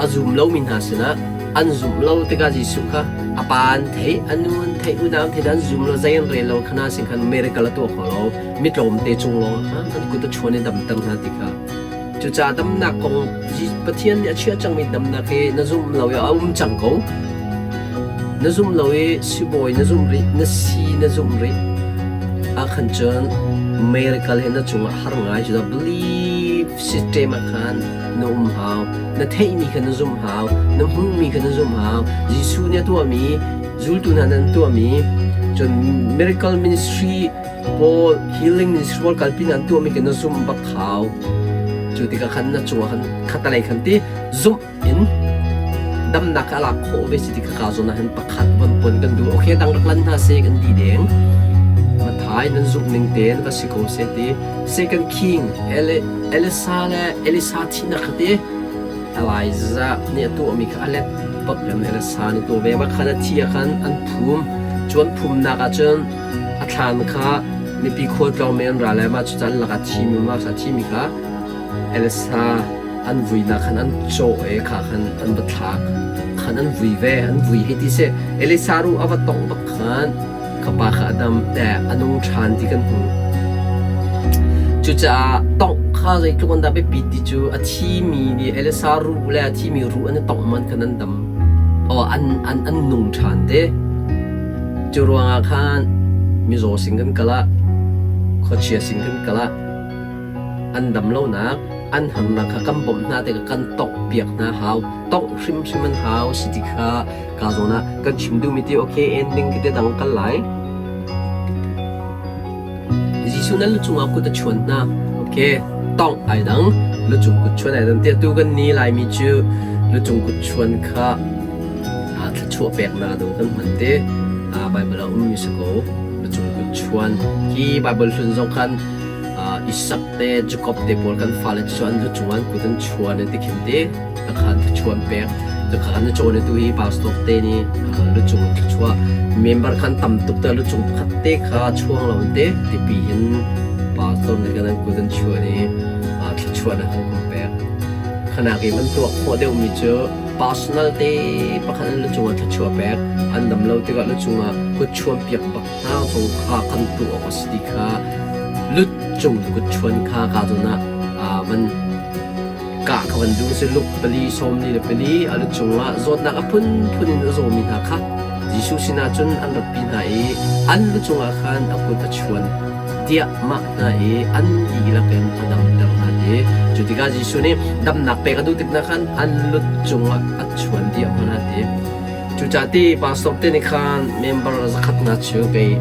a zum lomi hna sinah an zumh lo tikah Jesuh kha a pa an theih, a nu an theih, unau an theih, an zum lo, zei an rel lo khana sin khan miracle a tuah kho lo. Mi tlawmte cung lawng khan an kut a chuan i damter hna ti kha. Cucaah damnak kong Pathian nih a chiah cangmi damnak hi na zumh lo i a um cang ko. Na zumh lo i sibawi na zumh rih, na si na zumh rih. Ahkhan cun miracle hi na cungah har ngai. Cucaah belief system ah khan na um hau. Na theihmi kha na zumh hau. Na hmuhmi kha na zumh hau. Jesuh nih a tuahmi, zultu hna nih an tuahmi, cun miracle ministry pawl healing ministry pawl kalpi na an tuahmi khi na zumh bak hau. Cu tikah khan na cungah khan khatalei khan ti zumh in damnak a lak khawh ve si ti kha ka zawn ah hin pakhat von pon kan duh. Okay dang rak lan hna se kan ti deng. Mathai nan zumh ning tein va si ko se ti. Second King Elisa le Elisa thihnak kha ti Elijah nih a tuahmi kha a let bak in Elisa nih tuah ve. Mah khan a thi ah khan an phum. Cu an phumnak ah cun A thlan kha mipi khualtlawngmi an ra lai mah cucu an lakah thimi mah a thimi kha Elsa an vuinak khan an cawh i kha khan an va thlak khan an vui ve an vui hei ti si Elisa ruh a va tongh bak khan ka pa kha a dam a nung ṭhan ti kan hmu. Cucaah tongh kha zeitluk an dah biapi ti cu a thimi nih Elisa ruh le a thimi ruh an i tongh man khan an dam oh an an an nung ṭhan te. Cu ruangah khan mizaw sin kan kal ah, khuachia sin kan kal ah, an dam lonak, an harnak kha kan bawmh hna tikah kan tonghpiak hna hau. Tongh hrimhrim an hau si ti kha ka zawn ah kan chim duhmi ti okay ending khi te dang kal lai. Jesuh nan lucung ah kut a chuan hna. Okay, tongh ai dang, lucung kut chuan ai dang. Tiah tu kan ni Laimi cu lucung kut chuan kha thluachuah peknak ding kan hman te. Bible ah ummi si ko. Lucung kut chuan. Hi Bible hlun zong khan Isak te Jacob te pawl kan fale cu an lucung an kut an chuan ti khin te. Khan thluachuah an pek. Kha na cawn tu hi pastor te nih lucung thluachuah member khan tam tuk te lucung pakhat te kha chuang lo te tipi hin pastor nih kan an kut an chuan i thluachuah na kan kun pek. Khanak i man tuak khawh deuh mi cu personal te pakhat an lucung ah thluachuah pek an dam lo tikah lucung ah kut chuan piak bak hna zong kha kan tuah awk a si ti kha lucung kut chuan kha ka zawn ah van Kah kha van duh si luk pali 44 a lu cungah zawtnak a phunphun in a zawmi hna kha Jesuh sinah cun an ratpi hna i an lu cungah khan a kut a chuan diahmah hna i an dihlak in a damter hna ti. Cu tikah Jesuh nih damnak pek a duh tik hna khan an lu cungah a chuan diahmah hna ti. Cucaah ti pastor te nih khan member zakhat hna cu kei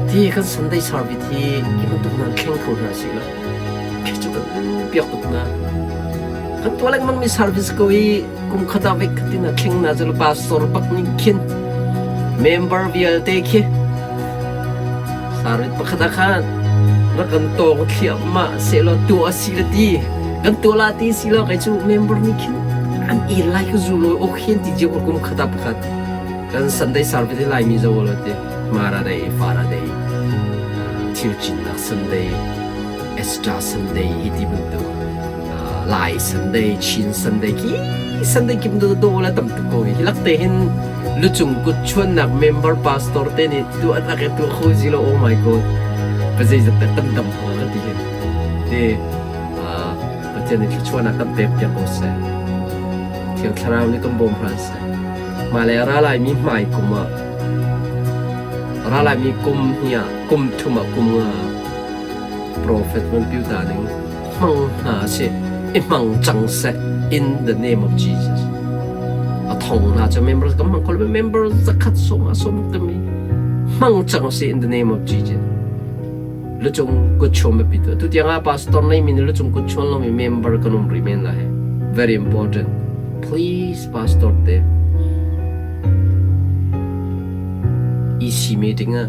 ti kan Sunday service hi hi bantuk hna thleng kho hna sih law Khi cu kan piak tuk na. Kan tuah lengmang mi service ko i kum khat ah vek khat in a thleng na cu pastor bak nih khin member vialte khi sarit pakhat ah khan rak kan tawng thliahmah sehlaw tuah si le ti kan tuah la ti si lo kai cu member nih khin an i lai ka zu lo ok hin ti cio kum khat ah pakhat kan Sunday service lai mi zo lo ti Mara day Fara day thil cinnak Sunday Easter Sunday hi ti bantuk Lai Sunday, Chin Sunday ki Sunday kim do do la tam tuk ko hi lak te hin lucung kut chuannak member pastor te nih tu an ake tu kho zilo oh my god pa zei zat tam dam ho ka ti hin te. Pathian nih thluachuahnak kan pek piak ko seh. Thiang Thlarau nih kan bawm hram seh. Hmailei a ra laimi hmai kum ah a ra laimi kum hnih ah kum thum ah kum nga profet van piu ta ning hmang hna sih i hmang cang seh in the name of Jesus. A thong hna cu member kan hmang kho member zakhat sawm ah sawm tami hmang cang sih in the name of Jesus. Lucung kutchuam biapi tu. Tu tiang ah pastor nei mi nih lucung kutchuan lomi member kan um rih men lai. Very important. Please pastor te EC meeting ah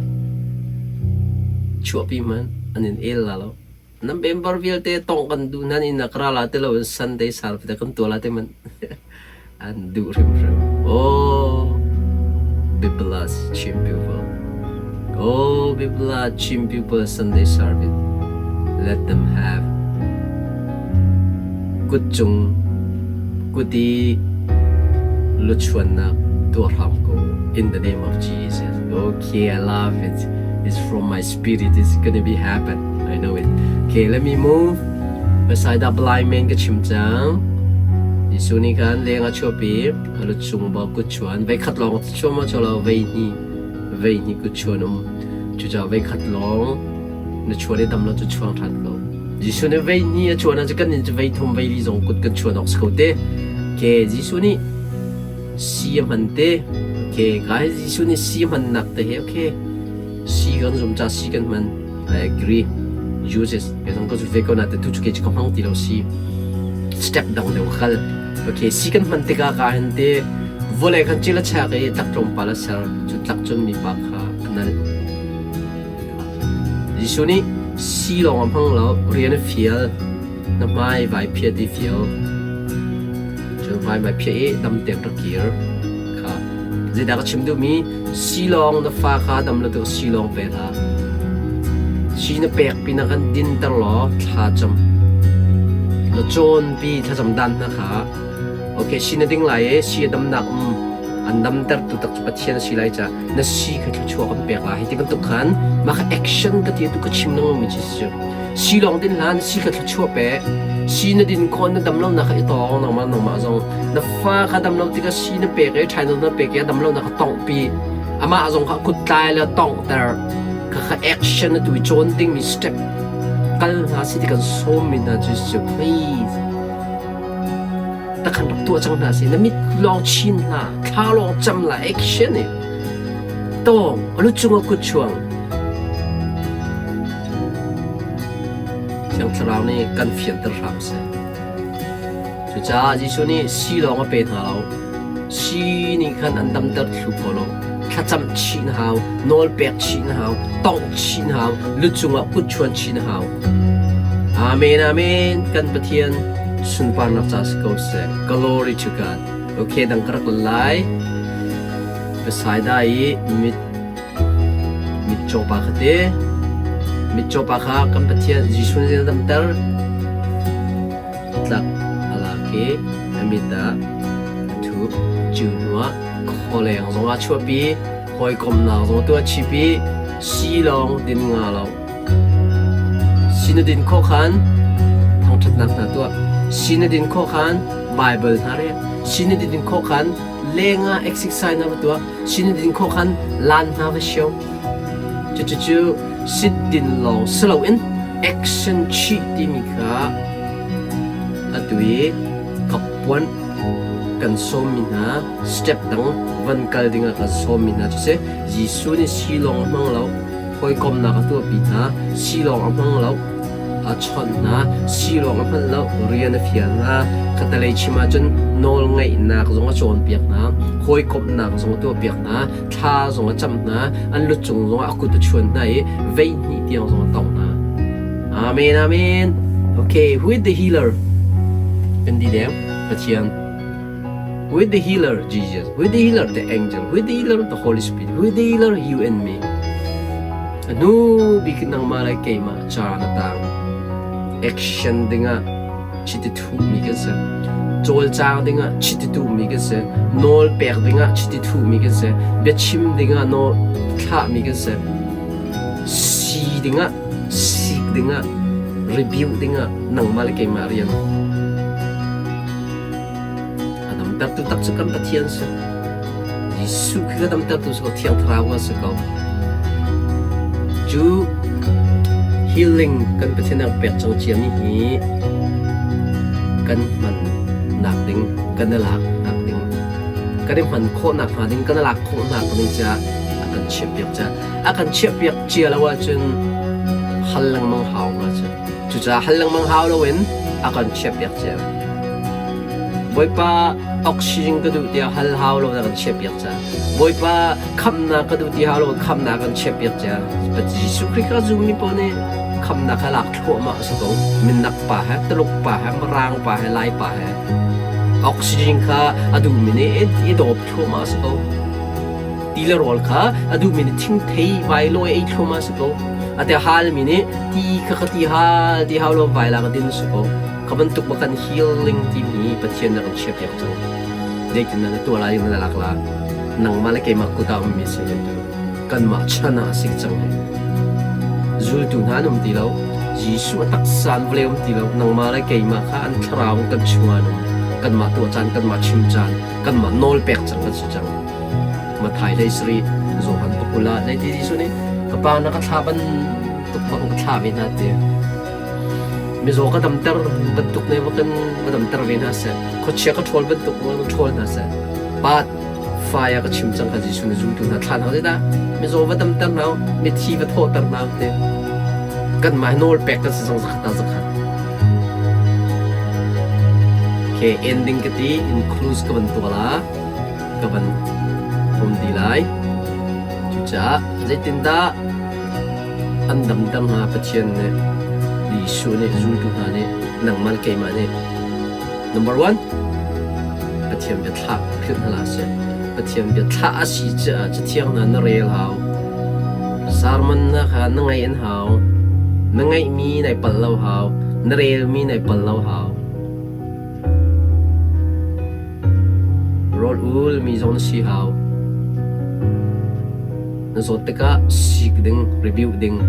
chuahpi hmanh an in el la lo. Nan member vialte tong kan duh nan in akra la te lo in Sunday service kan tuah la te man an duh hrimhrim. Oh, be blessed, Chin people. Oh, be blessed, Chin people Sunday service. Let them have kutcung kuti luchuannak tuah hram ko in the name of Jesus. Okay, I love it. It's from my spirit. It's gonna be happen. I know it. Okay, let me move. Bethsaida blind man ka chim cang. Jesuh nih khan leng a chuahpi, a lu cung ba kut chuan, vei khat lawng chuan ma chuan lo vei hnih, vei hnih kut chuan um. Cucaah vei khat lawng na chuan i dam lo cu chuang ṭhan ko. Jesuh nih vei hnih a chuan ahcun kan nih cu vei thum vei li zong kut kan chuan awk si ko te. Ke Jesuh nih si a hman te. Okay, ka hi Jesuh nih si a hmannak te hi okay. Si kan zum ca si kan hman. I agree. Uses ke zong ka zut ve ko na te tu chu ke chu ka hmang ti lo si. Step dang deuh kal. Okay, si kan hman tikah ka hin te vawlei kan cil a chak i tlak tlawmpal a ser cu tlak cun mipa kha a nal. Jesuh nih si lawng a hmang lo, rian a fial. Na hmai vai phiat i fial. Cun hmai vai phiah i dam tein rak kir. Kha. Zeidah ka chim duhmi? Si lawng na fa kha dam lo tuk si lawng pe hlah. Si na pek pinah khan dinter law thla cam. Na cawnpi thlacam dan hna kha okay si na ding lai i si a damnak um an damtertu tak cu Pathian a si lai ca na si kha thluachuah kan pek lai hi ti bantuk khan mah kha action ka ti tu ka chim lengmang mi cu si cu. Si lawng din hlan si kha thluachuah pe. Si na din khawh na dam lonak kha i tawng nangmah nangmah zong. Na fa kha dam lo tikah si na pek i ṭhai na pek i a dam lonak kha tonghpi. Amah zong kha kut tlai le tonghter. Kha kha action na tu i cawn dingmi step kal hna si ti kan sawmmi hna cu si please. Takhan rak tuah cang hna si. Na mit lawng chin hlah, thla lawng cam la action i tawng a lu cung ah kut chuang. Thiang Thlarau nih kan fianter hram seh. Cucaah Jesuh nih si lawng a pe hna lo. Si nih khan an damter thlu kho lo. Thlacam chih na hau, nawl pek chih na hau, tongh chih na hau, lu cungah kut chuan chih na hau. Amen, amen. Kan Pathian sunparnak ca si ko seh. Glory to God. Okay, dang ka rak lai. Bethsaida i mit Mitcaw pa kha te mitcaw pa kha kan Pathian Jesuh nih a damter. Tlak a lak i a mit ah a thup. Cu hnuah khualeng zong ah chuahpi, hawikomnak zong tuah chip i si lawng din nga lo. Si na din khawh khan thangṭhatnak hna tuah. Si na din khawh khan Baibal hna rel. Si na din khawh khan leng ah exercise na va tuah. Sin din khawh khan lan hna va sio. Cucu sit din lawng si loin action chih timi kha atu i kappuan kan sawmmi hna step dang van kal dingah kan sawmmi hna cu si Jesuh nih si lawng a hmang lo hawikomnak a tuahpi hna si lawng a hmang lo a chawnh hna si lawng a hmanh lo rian a fial hna khatalei chim ahcun nawl ngeihnak zong a cawnpiak hna hawikomhnak zong a tuahpiak hna thla zong a cam hna an lu cung zong ah a kut a chuan hna i vei hnih tiang zong a tongh hna. Amen amen. Okay, who is the healer? Kan di deng Pathian. Who is the healer? Jesus. Who is the healer? The angel. Who is the healer? The Holy Spirit. Who is the healer? You and me. A hnu bik nangmah le keimah caan a tang. Action dingah chiti thuhmi kan si. Cawlcang dingah chiti tuhmi kan si. Nawl pek dingah chiti thuhmi kan si. Biachim dingah nawl thlahmi kan si. Si dingah, sik dingah. Review dingah nangmah le keimah rian a damtertu tak cu kan Pathian si. Jesuh khi ka damtertu si ko, Thiang Thlarau a si ko. Cu healing kan Pathian a pek cang ciami hi kan hman nak ding, kan i lak nak ding, kan i hman khawh nak hnga ding, kan i lak khawh nak ding caah a kan chiahpiak caah a kan chiahpiak cia lo ahcun hal lengmang hau hnga cu. Cucaah hal lengmang hau loin a kan chiahpiak cia. Bawipa oxygen ka duh tiah hal hau lo na kan chiahpiak ca. Bawipa khamnak ka duh ti hau lo khamnak kan chiahpiak cia. Jesuh Khrih kha zummi pawl nih khamnak kha lak thluahmah a si ko. Minak pa he, Tuluk pa he, Mirang pa he, Lai pa he. Oxygen kha a duhmi nih i dawp thluahmah a si ko. Ti le rawl kha a duhmi nih thingthei vailawi ei thluahmah a si ko. A te halmi nih ti kha ka ti hal ti hau lo vaila ka din a si ko. Kha bantuk ma kan healing timi Pathian na kan chiahpiak cang. Zeitin na tuah lai na lak la. Nangmah le keimah kut ah ummi si tu. Kanmah chan ah a si cang hi. Zultu hna an um ti lo. Jesuh a taksa an vawlei um ti lo. Nangmah le keimah kha an thlarau in kan chungah an um. Kanmah tuah caan, kanmah chim caan, kanmah nawl pek cang kan si cang. Mathai hlei sarih Johan pakul ah zeiti Jesuh nih ka pa na ka thla bantuk bang ka thla ve hna ti. Mizaw ka damter bantuk nih va kan va damter ve hna seh. Khuachia ka ṭhawl bantuk va ṭhawl hna seh. Pa fai ah ka chim cang kha Jesuh nih zultu hna thla hna zeidah mizaw va damter hna u, mithi va thawhter hna u ti. Kanmah nawl pek kan si zong zakhat ah zakhat. Okay, ending ka ti, include ka van tuah la, ka van um ti lai. Cucaah zeitindah An damter hna Pathian nih Jesuh nih zultu hna nih nangmah le keimah nih number one Pathian bia thlah philh hna hlah seh. Pathian bia thlah a si caah Cathiang hna na rel hau. Sermon na kha na ngaih an hau. Na ngaihmi nai palh lo hau. Na relmi nai palh lo hau. Rawl ulmi zong na si hau. Na zawt tikah sik ding, review ding.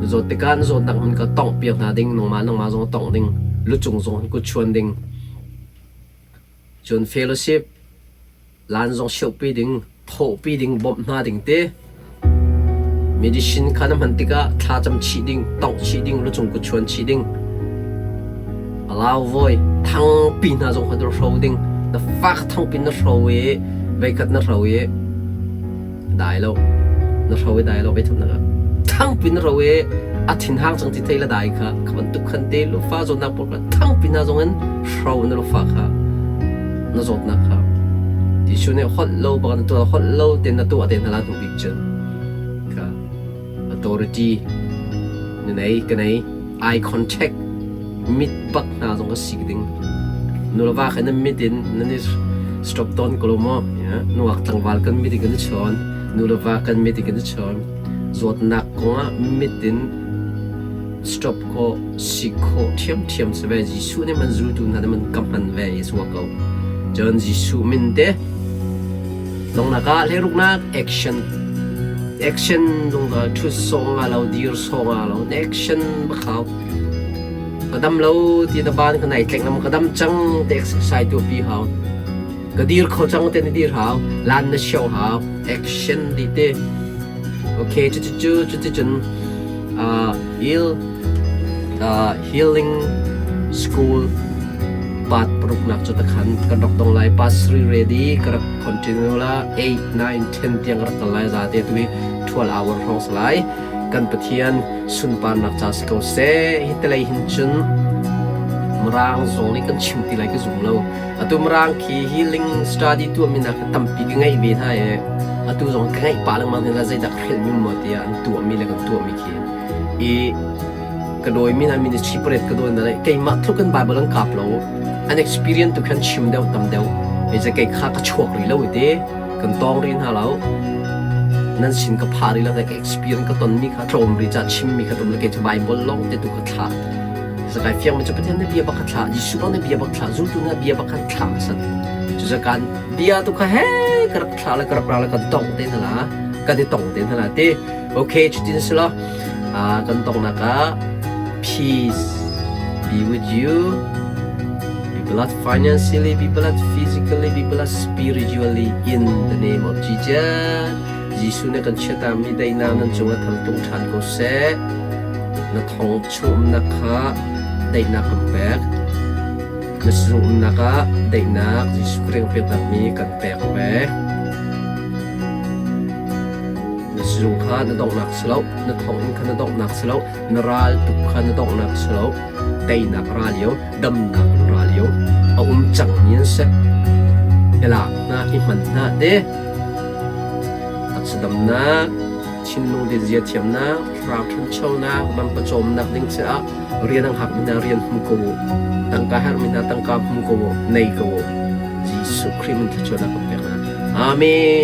Na zawt tikah na zawtnak hmun kha tawngh piak hna ding, nangmah nangmah zong tawngh ding, lucung zong kut chuan ding. Cun fellowship Lan zong siohpi ding, thawhpi ding, bawmh hna ding te. Medicine kha na hman tikah thlacam chih ding, tongh chih ding, lucung kut chuan chih ding. Alau voi thangpi hna zong kha na hro ding. Na fak thangpi na hro i veikhat na hro i dai lo na hro i dai lo vei thum nak thangpi na hro i a thinhang cang ti thei la dai kha kha bantuk khan te lufa zawtnak pawl kha thangpi na zong in hro na lufa kha na zawtnak kha Jesuh nih holh lo bak na tuah holh lo te na tuah te hna la hnu bik cun kha authority na nei ka nei eye contact mit bak hna zong ka sik ding nulava kha na mit in nan i stop tawn ko lo maw nuak tlangval kan mit in kan i chawn nulava kan mit in kan i chawn zawtnak kongah mit in stop khawh sik khawh ṭhiamṭhiam si ve Jesuh nih man zultu hna nih man ka hman ve i suak ko cun Jesuh min te Donghnak ah hleiruknak action action zungzal ṭhut sawh nga lo dir sawh nga lo action bak hau. Ka dam lo ti na ban ka nai tlek na ka dam cang te exercise tu pi hau. Ka dir kho cang te na dir hau. Lan na show hau. Action di te. Okay, cu cu cu cu cu cun uh, heal uh, healing school part paruknak cu takhan kan rak dong lai part 3 ready ka rak continue la 8 9 10 tiang rak kal lai za te tu hi 12 hour hrawng si lai kan pathian sunparnak ca si ko seh hi telei hin cun mirang zong nih kan chim ti lai ka zum lo atu mirang khi healing study tuahmi nak tampi ka ngeih ve hna e atu zong ka ngeih pah lengmang hna zeidah ka hrelh mi maw tiah an tuahmi le kan tuahmi khi i ka dawimi hna ministry pariat ka dawi hna le keimah tluk in Bible an kap lo an experience tu khan chim deuh tam deuh hei kei kha ka chuak rih lo te kan tawng rih hna lo nan sin ka pha rih lo ka experience ka ton mi kha tlawm rih ca chim mi kha tum le kei cu Bible lawng te tu ka thlah zakai fiang mi cu Pathian na bia bak ka thlah Jesuh bang na bia bak thlah zultu na bia bak khan thlah san cu zakan bia tu kha he ka rak thlah le ka rak ra le kan tong te hna la kan i tong te hna la te okay cutin si lo kan tongnak ah. Peace be with you. Be blessed financially, be blessed physically, be blessed spiritually in the name of Jesus. Jesuh nih kan chiatami daihnak nan cungah thangtung ṭhan ko seh. Na thong chung umnak kha daihnak kan pek. Na sizung umnak ah daihnak Jesuh Khrih pekmi kan pek ve. Na sizung kha na donghnak si lo, na thonginn kha na donghnak si lo, na ral tuk kha na donghnak si lo. Teinak ra lio, damnak ra lio, a um cangmi an si. I lak hna, i hman hna te. Taksa damnak, thinlung zia thiamnak, thlarau ṭhanchonak, ram pawcawmnak ding caah rian ang hakmi hna rian hmu ko u. Tangka herhmi hna tangka hmu ko u, nei ko u. Jesuh Khrih min thluachuahnak kan pek hna. Amen.